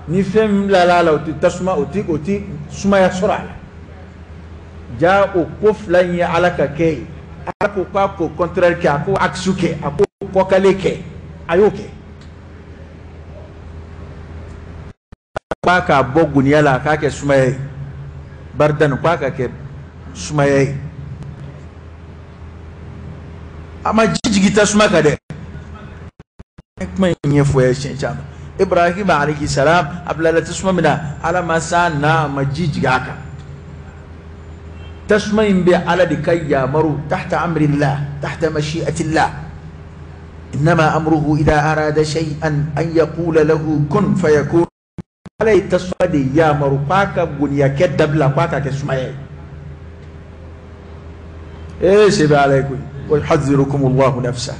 ni fɛn min bilala a la o tɛ tasuma o tɛ sumaya sɔrɔ a la. Ja o ko fila in ye Ala ka kɛ ye. Ala ko k'a ko contraire kɛ, a ko axe kɛ, a ko kɔkale kɛ, a y'o kɛ. K'a k'a bɔ goniya la, a k'a kɛ sumaya ye. Bardan, k'a ka kɛ sumaya ye. A ma ji jigin tasuma kan dɛ. Kuma in ɲɛfɔ ye siɲɛ caman. Ibrahima alayhi salam a bilala tasuma min na, Ala ma san na, a ma ji jigin a kan. Tasuma in bɛ Ala de ka yamaru, tahta amrillah, tahta mashi'atillah. Innama amruhu idha arada shay'an an yaqula lahu kun fayakun. Ala ye tasuma de yamaru k'a ka goniya kɛ dabila, k'a ka kɛ sumaya ye. Ee se bɛ Ala ye koyi. Wa yuhadhdhirukum Allahu nafsa.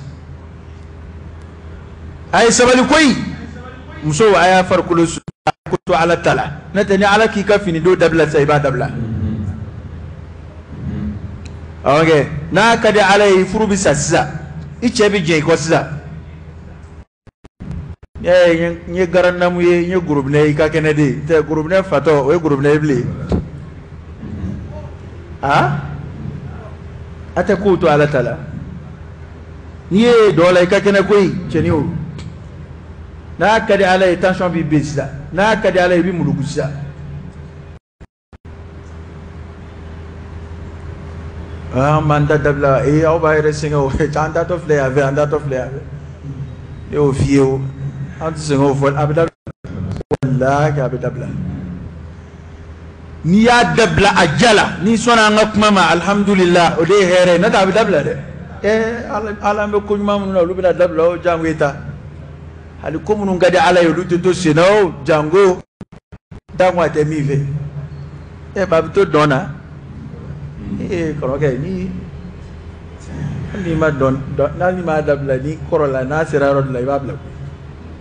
A ye sabali koyi. Musow a y'a farikolo ko to Ala ta la. N'o tɛ ni Ala k'i ka fini don dabila sisan, i b'a dabila. Ok, n'a ka di Ala ye, furu bɛ sa sisan, i cɛ bɛ jɛn i kɔ sisan. N ye garandamu ye, n ye gorobinɛ ye, i ka kɛnɛ de. Tɛ gorobinɛ fatɔ, o ye gorobinɛ ye bilen. A a tɛ kow to Ala ta la. N'i ye dɔ la, i ka kɛnɛ koyi, cɛnin o. N'a ka di Ala ye, tension b'i ben sisan. N'a ka di Ala ye, i bɛ muluku sisan. An b'an ta dabila, ee aw b'a yɛrɛ sɛgɛn o, an tatɔ filɛ yan fɛ, an tatɔ filɛ yan fɛ. Ne y'o f'i ye o, an tɛ sɛgɛn o fɔ, a bɛ dabila. Walahi a bɛ dabila. N'i y'a dabila a ja la, n'i sɔnna an ka kuma ma, alihamudulila, o de ye hɛrɛ ye. N'o tɛ a bɛ dabila dɛ. Ala an bɛ ko ɲuman minnu na, olu bɛna dabila o, jango e ta. Hali ko minnu ka di Ala ye, olu tɛ to sen na o, jango dango a tɛ min fɛ. Ba bɛ to dɔn na. Kɔrɔkɛ, ni hali n'i ma dɔn, n'hali n'i m'a dabila, n'i kɔrɔla, n'a sera yɔrɔ dɔ la, i b'a bila koyi.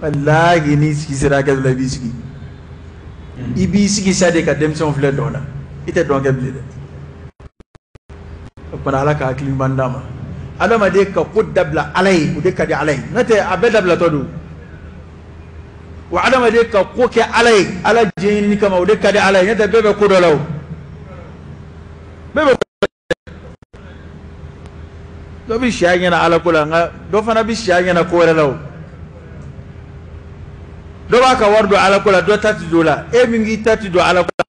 Walahi n'i sigi sera hakɛ dɔ la, i b'i sigi. I b'i sigi sa de ka denmisɛnw filɛ dɔn na. I tɛ dɔn kɛ bilen dɛ. O kumana Ala ka hakili ɲuman d'a ma. Adamaden ka ko dabila Ala ye, o de ka di Ala ye. N'o tɛ a bɛɛ dabilatɔ don. Wa adamaden ka ko kɛ Ala ye, Ala diɲɛ ɲini kama, o de ka di Ala ye. N'o tɛ bɛɛ bɛ ko dɔ la o. Bɛɛ bɛ dɔ bɛ siya ɲɛna Ala ko la, nka dɔ fana bɛ siya ɲɛna ko wɛrɛ la o. Dɔ b'a ka wari don Ala ko la, dɔ ta ti don o la. E min k'i ta ti don Ala ko la,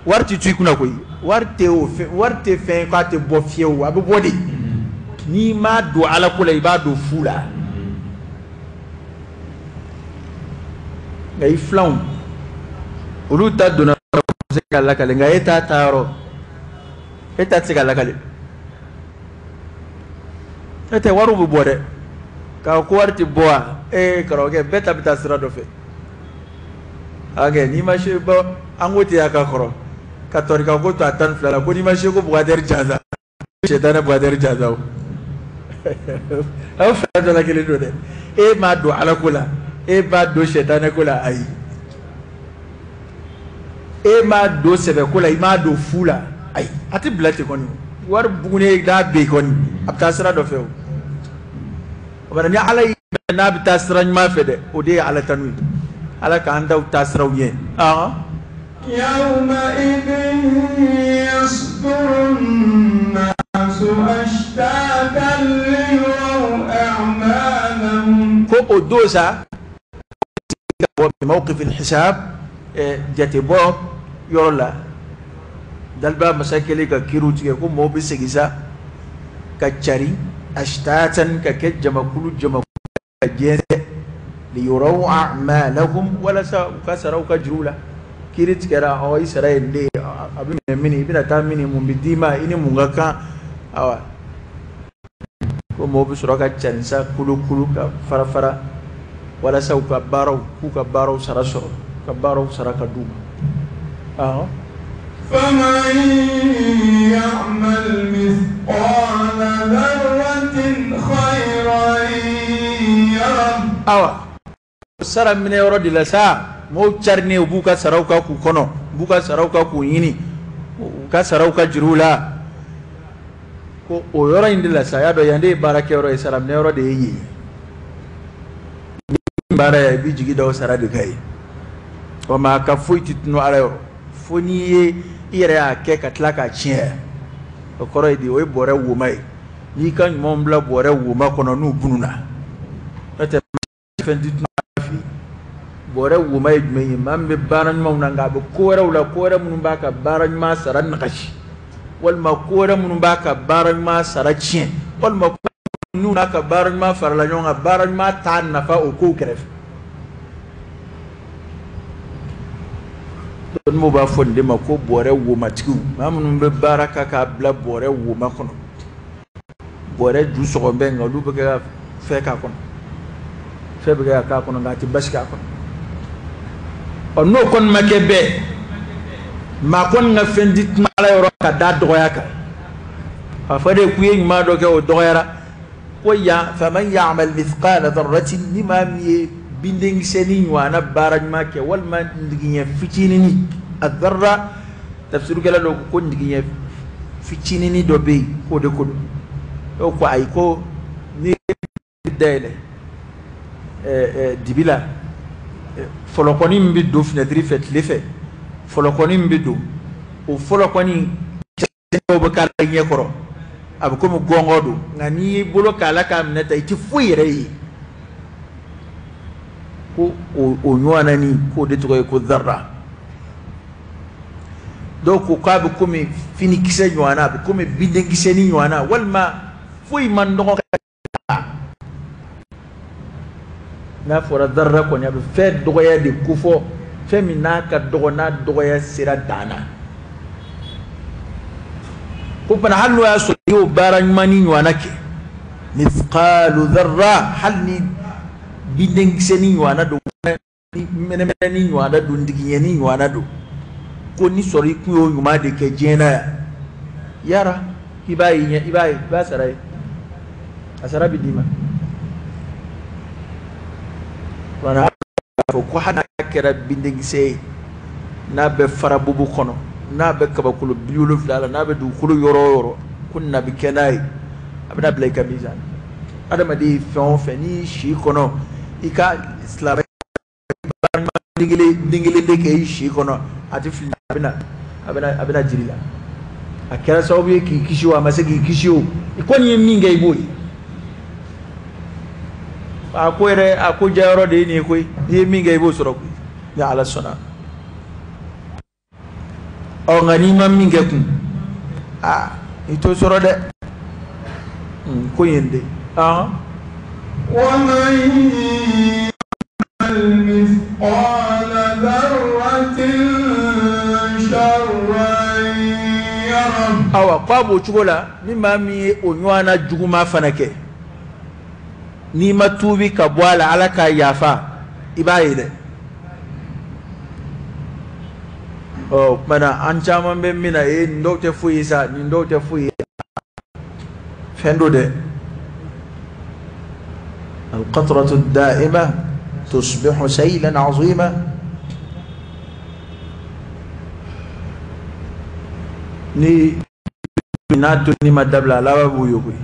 wari ti to i kunna koyi. Wari tɛ o fɛn, wari tɛ fɛn k'a tɛ bɔ fiyewu, a bɛ bɔ de. N'i m'a don Ala ko la, i b'a don fu la. Nka i filanw, olu ta donna se ka lakale, nka e t'a ta yɔrɔ, e ta tɛ se ka lakale. E tɛ wariw bɛ bɔ dɛ. K'a ko wari tɛ bɔ wa? Karamɔgɔkɛ, bɛɛ ta bɛ taa sira dɔ fɛ. Ok, n'i ma se bɔ, an ko ten a ka kɔrɔ. Ka tɔrika ko to a 12 la, ko n'i ma se ko Bukadɛri jansa. Sɛtanɛ Bukadɛri jansa o. Aw fila dɔ la kelen don dɛ. E m'a don Ala ko la, e b'a don sɛtanɛ ko la, ayi. E m'a don sɛbɛ ko la, i m'a don fu la, ayi. A tɛ bila ten kɔni. Wari bugunen n'a bɛ yen kɔni, a bɛ taa sira dɔ fɛ o. O bari ni Ala y'i n'a bɛ taa sira ɲuman fɛ dɛ, o de ye Ala tanu ye. Ala k'an daw taa siraw ɲɛ. don sa mawqif al-hisab jatebɔ yɔrɔ la daliba masa kɛlen ka kiriw tigɛ ko mɔgɔw bɛ segin sa ka cari ashtatan ka kɛ jamakulu jamakulu ka jɛnsɛn liyuraw a'malahum walasa u ka saraw ka juru la kiri tigɛra ɔ i sara ye nin de ye a bɛ minɛ min i bɛna taa min mun bɛ d'i ma i ni mun ka kan awa ko mɔgɔw bɛ sɔrɔ ka cari sa kulu kulu ka fara fara walasa u ka baaraw k'u ka baaraw sara sɔrɔ ka baaraw sara ka d'u ma ahɔn. فمن يعمل مثقال ذرة خيرا يره Awa sara minɛ yɔrɔ de la sa mɔgɔw carinen u b'u ka saraw kan k'u kɔnɔ u b'u ka saraw kan k'u ɲini u ka saraw ka juruw la ko o yɔrɔ in de la sa y'a dɔn yan de ye baarakɛyɔrɔ ye sara minɛ yɔrɔ de ye yen ye baara ye i b'i jigi da o sara de kan ye wa maa ka foyi tɛ tunu ala yɔrɔ fo n'i ye i yɛrɛ y'a kɛ ka tila k'a tiɲɛ o kɔrɔ ye di o ye bɔrɛ woma ye n'i ka ɲumanw bila bɔrɛ woma kɔnɔ n'u bununa n'o tɛ fɛn tɛ tunu ala fɛ yen bɔrɛ woma ye jumɛn ye maa min bɛ baara ɲumanw na nka a bɛ ko wɛrɛw la ko wɛrɛ minnu b'a ka baara ɲuman sara nagasi walima ko wɛrɛ minnu b'a ka baara ɲuman sara tiɲɛ walima n'u n'a ka baara ɲuman farala ɲɔgɔn kan baara ɲuman t'a nafa o kow kɛrɛfɛ dɔnnibaw b'a fɔ nin de ma ko bɔrɛ womatigiw maa minnu bɛ baara kɛ k'a bila bɔrɛ woma kɔnɔ bɔrɛ ju sɔgɔn bɛ nka olu bɛ kɛ ka fɛn k'a kɔnɔ fɛn bɛ kɛ ka k'a kɔnɔ nka a tɛ basi k'a kɔnɔ ɔ n'o kɔni ma kɛ bɛɛ maa kɔni ka fɛn di kuma ala yɔrɔ ka da dɔgɔya kan a fɔ de k'u ye ɲuman dɔ kɛ o dɔgɔyara ko yan faman ya'mal mithqala dharratin ni maa min ye bindenkisɛnin ɲɔgɔnna baara ɲuman kɛ walima ndigiɲɛ fitininin a dharra tafsirukɛla dɔ ko ndigiɲɛ fitininin dɔ bɛ yen k'o de ko don dɔw ko ayi ko ni dayɛlɛ dibi la fɔlɔkɔni min bɛ don finɛtiri fɛ tile fɛ fɔlɔkɔni min bɛ don o fɔlɔkɔni dɔw bɛ k'a la ɲɛ kɔrɔ a bɛ komi gɔngɔ don nka n'i y'i bolo k'a la k'a minɛ tan i tɛ foyi yɛrɛ ye ko o ɲɔgɔnna ni k'o de tɔgɔ ye ko dharra dɔw ko k'a bɛ komi finikisɛ ɲɔgɔnna a bɛ komi bindenkisɛnin ɲɔgɔnna walima foyi man dɔgɔ n'a fɔra dharra kɔni a bɛ fɛn dɔgɔya de kofɔ fɛn min n'a ka dɔgɔ n'a dɔgɔya sera dan na ko fana hali n'o y'a sɔrɔ i y'o baara ɲuman ni ɲɔgɔnna kɛ mithqalu dharra hali ni bindenkisɛnin ɲɔgɔnna don ni mɛnɛmɛnɛnin ɲɔgɔnna don ndigiɲɛnin ɲɔgɔnna don ko ni sɔrɔ i kun y'o ɲuman de kɛ diɲɛ na yan yara i b'a ye i b'a ye i b'a sara ye a sara bɛ d'i ma wala fɔ ko hali n'a kɛra bindenkisɛ ye n'a bɛ farabubu kɔnɔ n'a bɛ kabakolo 70 la n'a bɛ dugukolo yɔrɔ o yɔrɔ ko na bɛ kɛ n'a ye a bɛna bila i ka mizan adamaden ye fɛn o fɛn n'i si kɔnɔ i ka silamɛ den kelen de kɛ i si kɔnɔ a tɛ fili a bɛna a bɛna a bɛna jiri la a kɛra sababu ye k'i kisi o a ma se k'i kisi o i kɔni ye min kɛ i b'o ye a ko yɛrɛ a ko diyayɔrɔ de ye nin ye koyi n'i ye min kɛ i b'o sɔrɔ koyi ni ala sɔnna ɔ nka n'i ma min kɛ kun aa i t'o sɔrɔ dɛ ko ye nin de ɔhɔn. ومن يعمل مثقال ذرة شرا يره Awa ko a b'o cogo la ni maa min ye o ɲɔgɔnna juguman fana kɛ n'i ma tuubi ka bɔ a la ala k'a yafa i b'a ye dɛ ɔ o tuma na an caman bɛ min na e nin dɔw tɛ foyi ye sa nin dɔw tɛ foyi ye fɛn don dɛ القطرة الدائمة تصبح سيلا عظيما ni n'a to ni ma dabila a laban b'u ye koyi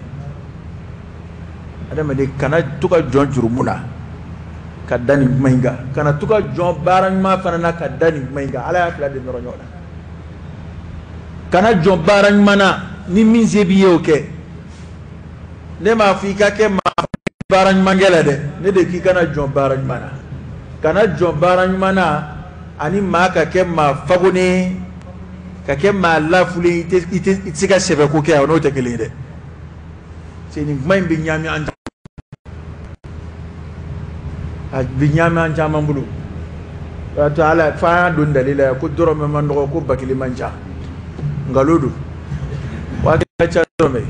adamaden kana to ka jɔn jurumu na ka da nin kuma in kan kana to ka jɔn baara ɲuman fana na ka da nin kuma in kan ala y'a fila de nɔrɔ ɲɔgɔn na kana jɔn baara ɲuman na ni min se b'i ye o kɛ ne m'a fɔ i ka kɛ maa baara ɲumankɛ la dɛ, ne de k'i kana jɔn baara ɲuman na. Kana jɔn baara ɲuman na ani maa ka kɛ maa fagonen, ka kɛ maa lafulen, i tɛ se ka sɛbɛ ko kɛ, o n'o tɛ kelen ye dɛ. C'est nin kuma in bɛ ɲaami an, a bɛ ɲaami an caman bolo. O y'a to ala f'an y'a don dalila yan ko dɔrɔmɛ man dɔgɔ, ko ba kelen man ca. Nkalon don. 5000 ka ca dɔrɔmɛ ye.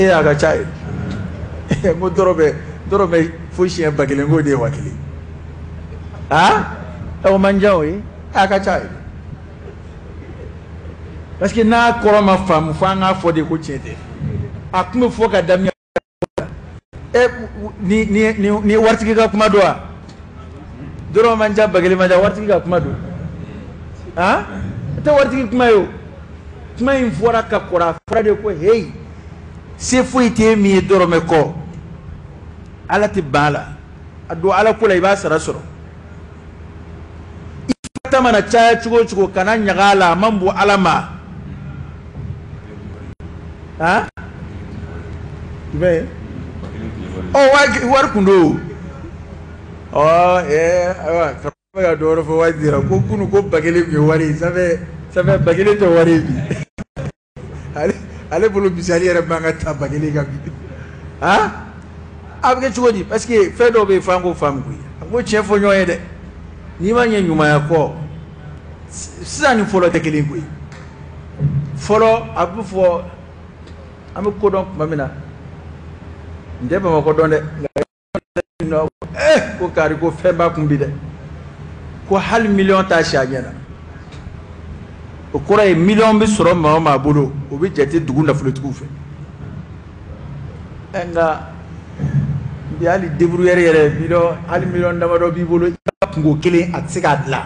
E a ka ca ye. N ko dɔrɔmɛ fo siɲɛ 1000 k'o de ye 5000. Aa, o man ca o ye, a ka ca ye. Parce que n'a kɔrɔ ma faamu fo an k'a fɔ de ko tiɲɛ tɛ. A kun bɛ fɔ ka daminɛ. Ni waritigi ka kuma don wa? Dɔrɔmɛ man ca, 1000 man ca, waritigi ka kuma don. Aa, o tɛ waritigi kuma ye o. Kuma in fɔra ka kɔrɔ, a fɔra de ko heyi, se foyi tɛ min ye dɔrɔmɛ kɔ. Ala tɛ ban a la. A don ala ko la, i b'a sara sɔrɔ. I ta mana caya cogo o cogo, kana ɲaga a la, a man bon ala ma. Aa, jumɛn ye? Ɔ, wari kun don. Ɔ, ayiwa, karamɔgɔ bɛ ka dɔ wɛrɛ fɔ waati la ko kunun ko 1000 tun ye wari ye, ça fait 1000 tɛ wari ye bi. Ale bolo misali yɛrɛ man ka ta 1000 kan bi. Aa, a bɛ kɛ cogo di? Parce que fɛn dɔw bɛ yen f'an k'o faamu koyi. An k'o tiɲɛ fɔ ɲɔgɔn ye dɛ. N'i ma ɲɛ ɲumanya kɔ, sisan ni fɔlɔ tɛ kelen koyi. Fɔlɔ a bɛ fɔ an bɛ ko dɔn tuma min na, n tɛ Bamakɔ dɔn dɛ, nka ko kari ko fɛn b'a kun bi dɛ, ko hali miliyɔn t'a si a ɲɛ na. O kɔrɔ ye miliyɔn bɛ sɔrɔ maa o maa bolo, o bɛ jate dugu nafolotigiw fɛ. Nka bi hali débrouillard yɛrɛ, miliyɔn, hali miliyɔn damadɔ b'i bolo, i ka kungo kelen a tɛ se k'a dilan.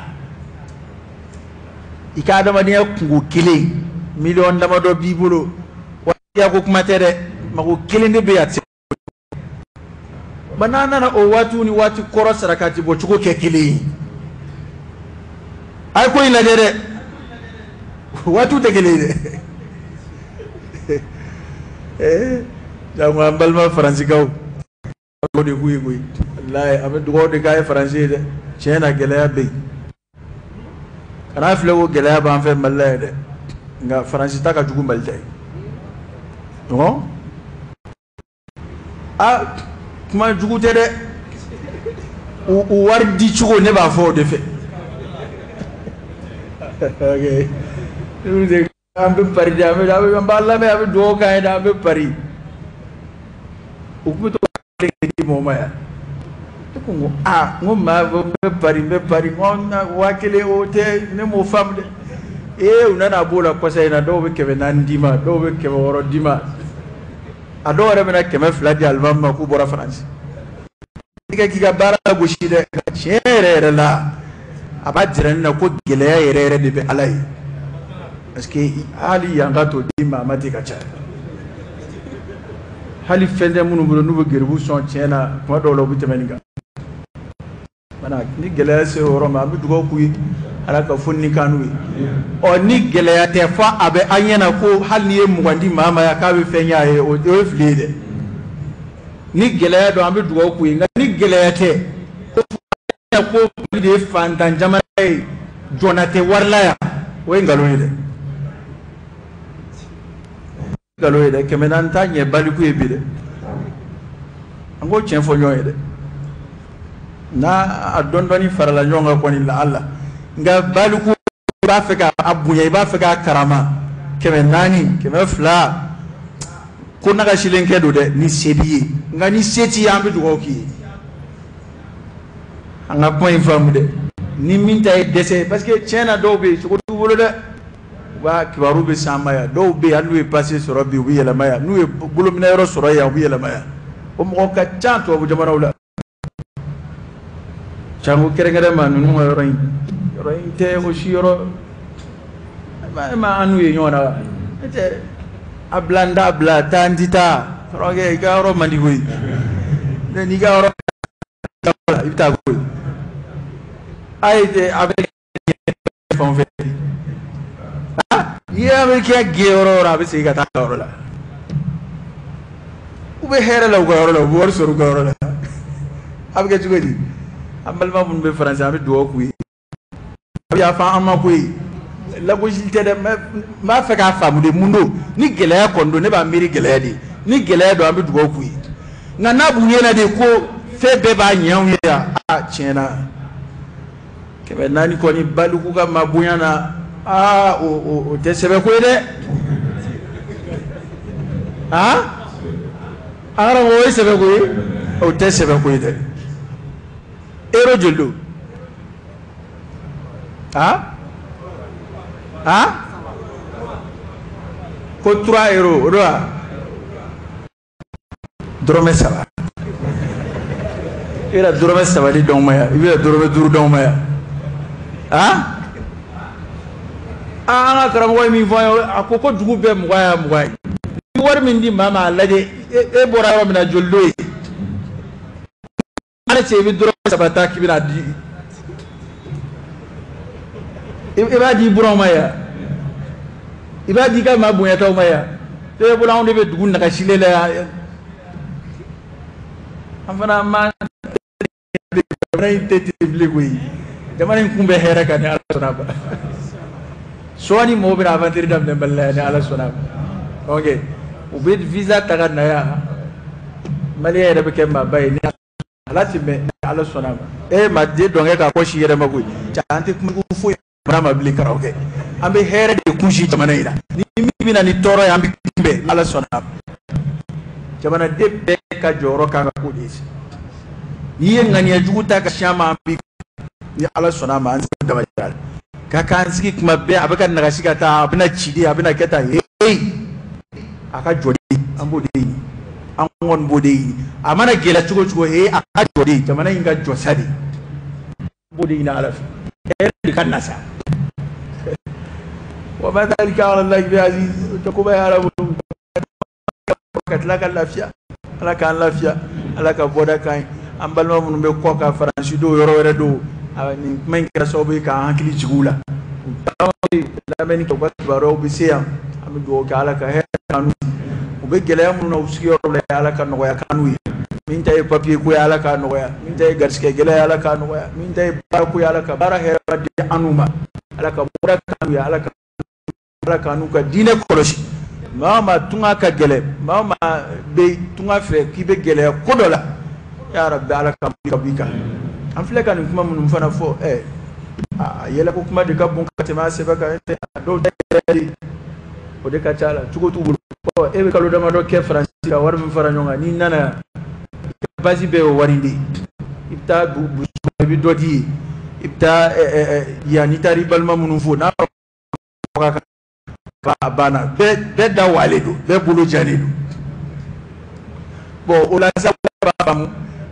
I ka adamadenya kungo kelen, miliyɔn damadɔ b'i bolo, wariya ko kuma tɛ dɛ, mago kelen de bɛ yen a tɛ se. Ba n'an nana o waatiw ni waati kɔrɔ sarakati bɔ cogo kɛ kelen ye. A ye ko in lajɛ dɛ, waatiw tɛ kelen ye dɛ. Jango an balima faransikaw, o de k'u ye koyi. Walayi, an bɛ dugawu de k'a ye faransi ye dɛ. Tiɲɛ na gɛlɛya bɛ yen. Kan'a filɛ ko gɛlɛya b'an fɛ Mali la yan dɛ, nka faransi ta ka jugu Mali ta ye. Ɔhɔn? Aa, kuma jugu tɛ dɛ. U wari di cogo ne b'a fɔ o de fɛ. An bɛ Paris de, an b'a lamɛn, an bɛ dugawu k'an ye dɛ, an bɛ Paris. U tun bɛ to ka di mɔgɔ ma yan. Ne ko n ko aa, n ko maa n bɛ Paris, n bɛ Paris, n ko 5000 o tɛ, ne m'o faamu dɛ. Ee, u nana b'o la kɔsa in na, dɔw bɛ 400 d'i ma, dɔw bɛ 600 d'i ma. A dɔw yɛrɛ bɛna 200 di alimami ma k'u bɔra Faransi. I ka k'i ka baara gosi dɛ, nka tiɲɛ yɛrɛ yɛrɛ la, a b'a jira ne na ko gɛlɛya yɛrɛ yɛrɛ de bɛ ala ye. Parce que hali yan ka t'o di maa ma ten ka caya. Hali fɛn tɛ minnu bolo n'u bɛ geribu sɔn tiɲɛ na, tuma dɔw la u bɛ tɛmɛ nin kan. Mana ni gɛlɛya sera o yɔrɔ ma, an bɛ dugawu k'u ye, ala ka fo ni kan n'u ye. Ɔ, ni gɛlɛya tɛ fɔ a bɛ an ɲɛna ko hali n'i ye 20 di maa ma yan k'a bɛ fɛn ɲɛ a ye, o ye fili ye dɛ. Ni gɛlɛya don, an bɛ dugawu k'u ye, nka ni gɛlɛya tɛ ko ko Mali de ye fantan jamana ye, jɔnna tɛ wari la yan, o ye nkalon ye dɛ. Nkalon ye dɛ, 400 t'a ɲɛ baliku ye bi dɛ. An k'o tiɲɛ fɔ ɲɔgɔn ye dɛ. N'a a dɔɔni dɔɔni farala ɲɔgɔn kan kɔni la ala, nka baliku i b'a fɛ k'a bonya, i b'a fɛ k'a karama, 400, 200, ko nagasilen kɛ don dɛ, ni se b'i ye. Nka ni se t'i ye, an bɛ dugawu k'i ye. An ka kuma in faamu dɛ. Ni min ta ye dɛsɛ ye, parce que tiɲɛ na dɔw bɛ yen sogo t'u bolo dɛ. U b'a kibaru bɛ s'an ma yan. Dɔw bɛ yen hali n'u ye passe sɔrɔ bi, u bɛ yɛlɛma yan. N'u ye bolominɛ yɔrɔ sɔrɔ yan, u bɛ yɛlɛma yan. O mɔgɔ ka ca tubabu jamanaw la. Jango kɛrɛnkɛrɛn ma ninnu ka yɔrɔ in. Yɔrɔ in tɛ o si yɔrɔ. E ma an n'u ye ɲɔgɔn na wa? Ne tɛ a bila n t'a bila, taa n ti taa. Karamɔgɔkɛ, i ka yɔrɔ man di koyi. N'i ka yɔrɔ i bɛ taa koyi. A ye a bɛ fan fɛ. N'i ye Américain gɛn yɔrɔ o yɔrɔ, a bɛ segin ka taa a ka yɔrɔ la. U U bɛ hɛrɛ la u ka yɔrɔ la, u bɛ wari sɔrɔ u ka yɔrɔ la. A bɛ kɛ cogo di? An balima minnu bɛ Faransi, an bɛ dugawu k'u ye. A bɛ yafa an ma koyi. Lagosili tɛ dɛ, n b'a fɛ k'a faamu de mun don. Ni gɛlɛya kɔni don, ne b'a miiri gɛlɛya de ye. Ni gɛlɛya don, an bɛ dugawu k'u ye. Nka n'a b'u ɲɛna de ko fɛn bɛɛ b'a ɲɛ anw ye yan, aa tiɲɛ na 400 kɔni baliku ka mabonya na, aa o tɛ sɛbɛ ko ye dɛ. Aa an karamɔgɔ, o ye sɛbɛ ko ye? O tɛ sɛbɛ ko ye dɛ. Euro joli don? Aa aa ko 3 euros o don wa? Dɔrɔmɛ 3. I bɛna dɔrɔmɛ 3 di d'anw ma yan, i bɛna dɔrɔmɛ 5 d'anw ma yan. Aa an ka karamɔgɔ ye min fɔ an ye, a ko ko dugu bɛɛ 20 ya 20 ye. I wari min di maa ma, a lajɛ e bɔra yɔrɔ min na, joli don yen. Ala cɛ, i bɛ dɔrɔmɛ 3 ta k'i bɛna di, i b'a di i buranw ma yan, i b'a di i ka maa bonyataw ma yan. E bolo anw de bɛ dugu nagasilen la yan. An fana ma jamana in tɛ ten bilen koyi. Jamana in kun bɛ hɛrɛ kan ni Ala sɔnna ma. Sɔɔni mɔgɔw bɛna aventure daminɛ Mali la yan ni Ala sɔnna ma. Ok, u bɛ visa ta ka na yan, Maliyɛn yɛrɛ bɛ kɛ maaba ye ni Ala ti mɛn ni Ala sɔnna ma. E ma den dɔnkɛ k'a kɔsi yɛrɛ ma koyi. Cɛ, an tɛ kuma foyi jamana ma bilen karamɔgɔkɛ. An bɛ hɛrɛ de kunsi jamana in na. Ni min bɛna ni tɔɔrɔ ye, an bɛ kunbɛn ni Ala sɔnna ma. Jamanaden bɛɛ ka jɔyɔrɔ kan ka k'o de ye. N'i ye ŋaniya jugu ta ka sin an ma, an b'i ni Ala sɔnna a ma, an sigi dama jira ka k'an sigi kuma bɛɛ, a bɛ ka nagasi ka taa, a bɛna ci de, a bɛna kɛ tan, hey, a ka jɔ de, an b'o de ɲini, an kɔni b'o de ɲini. A mana gɛlɛya cogo o cogo, hey, a ka jɔ de, jamana in ka jɔ sa de, an b'o de ɲini Ala fɛ, hɛrɛ de ka na sa. Wa ma dhalika ala Allahi bi aziz. O tɛ koba ye Ala bolo. Ka tila ka lafiya, Ala k'an lafiya, Ala ka bɔda k'an ye. An balima minnu bɛ kɔ ka Faransi don, yɔrɔ wɛrɛ don, nin kuma in kɛra sababu ye k'an hakili jigin u la. U caman bɛ lamɛnni kɛ, u ka kibaruyaw bɛ se yan. An bɛ dugawu kɛ, Ala ka hɛrɛ k'an n'u ye. U bɛ gɛlɛya minnu na u sigiyɔrɔ la, Ala ka nɔgɔya k'an n'u ye. Min ta ye papiye ko ye, Ala k'a nɔgɔya. Min ta ye garisigɛ gɛlɛya ye, Ala k'a nɔgɔya. Min ta ye baara ko ye, Ala ka baara hɛrɛ di an n'u ma. Ala ka bɔda k'an n'u ye. Ala k'an n'u ka diinɛ kɔlɔsi. Maa o maa tunga ka gɛlɛn, maa o maa bɛ tunga fɛ k'i bɛ gɛlɛya ko dɔ la, ya Rabbi, Ala ka wuli ka bɔ i kan. An filɛ ka nin kuma minnu fana fɔ, a yɛlɛko kuma de ka bon ka tɛmɛ a sɛbɛn kan. A dɔw ta yɛrɛ de, o de ka ca la, cogo t'u bolo. E bɛ kalo damadɔ kɛ Faransi ka wari min fara ɲɔgɔn kan, n'i nana yan, basi bɛɛ y'o wari de ye. I bɛ taa burusi kɔnɔ, i bɛ dɔ di yen, i bɛ taa yan, n'i taara i balima minnu fo n'a ka a banna, bɛɛ da walen don, bɛɛ bolo jalen don. Bon, o la sa b'a faamu,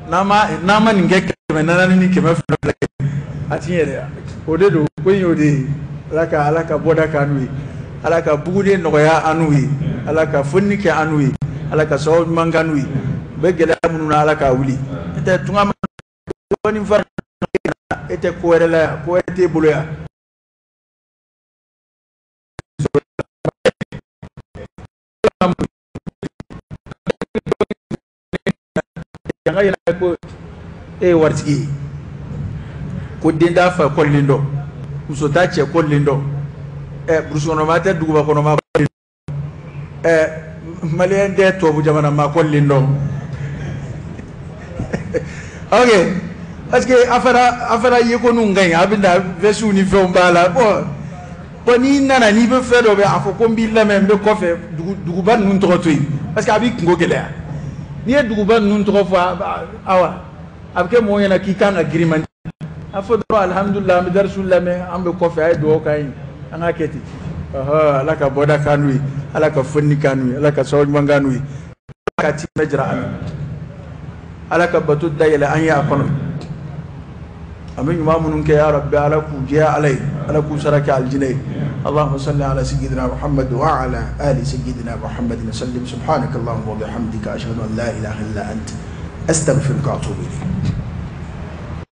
n'an ma nin kɛ 400 ni 200 ye, a ti yɛrɛ. O de don, ko in y'o de ye. Ala ka bɔda k'an n'u ye, Ala ka buguden nɔgɔya an n'u ye, Ala ka fonni kɛ an n'u ye, Ala ka sababu ɲuman k'an n'u ye. U bɛ gɛlɛya minnu na, Ala k'a wuli. E tɛ tunga ma dɔɔnin fara, e tɛ ko wɛrɛ la yan, ko wɛrɛ t'e bolo yan. An ka yɛlɛ ko e ye waritigi ye, ko den t'a fa kɔlilen dɔn, muso t'a cɛ kɔlilen dɔn, burusi kɔnɔma tɛ duguba kɔnɔma kɔlilen dɔn, maliyɛn tɛ tubabu jamana ma kɔlilen dɔn. Ok, parce que a fana ye ko ninnu ka ɲi, a bɛ na vɛsiw ni fɛnw b'a la. Bon, n'i nana, n'i bɛ fɛn dɔ bɛ a fɔ ko n b'i lamɛn, n bɛ kɔfɛ, duguba ninnu tɔgɔ to yen, parce que a b'i kungo gɛlɛya. N'i ye duguba ninnu tɔgɔ fɔ, awa, a bɛ kɛ mɔgɔw ɲɛna k'i kan ka girin. A fɔ dɔrɔn alihamudulila, an bɛ darisu lamɛn, an bɛ kɔfɛ, a ye dugawu k'an ye, an k'a kɛ ten. Ala ka bɔda k'an n'u ye, Ala ka fonni k'an n'u ye, Ala ka sababu ɲuman k'an n'u ye, Ala ka timɛ jira an na, Ala ka bato dayɛlɛ an ye a kɔnɔ. An bɛ ɲuman minnu kɛ, ya Rabbi, Ala k'u jɛya Ala ye, Ala k'u sara kɛ alijinɛ ye. اللهم صل على سيدنا محمد وعلى آل سيدنا محمد وسلم. سبحانك اللهم وبحمدك، أشهد أن لا إله إلا أنت، أستغفرك وأتوب إليك.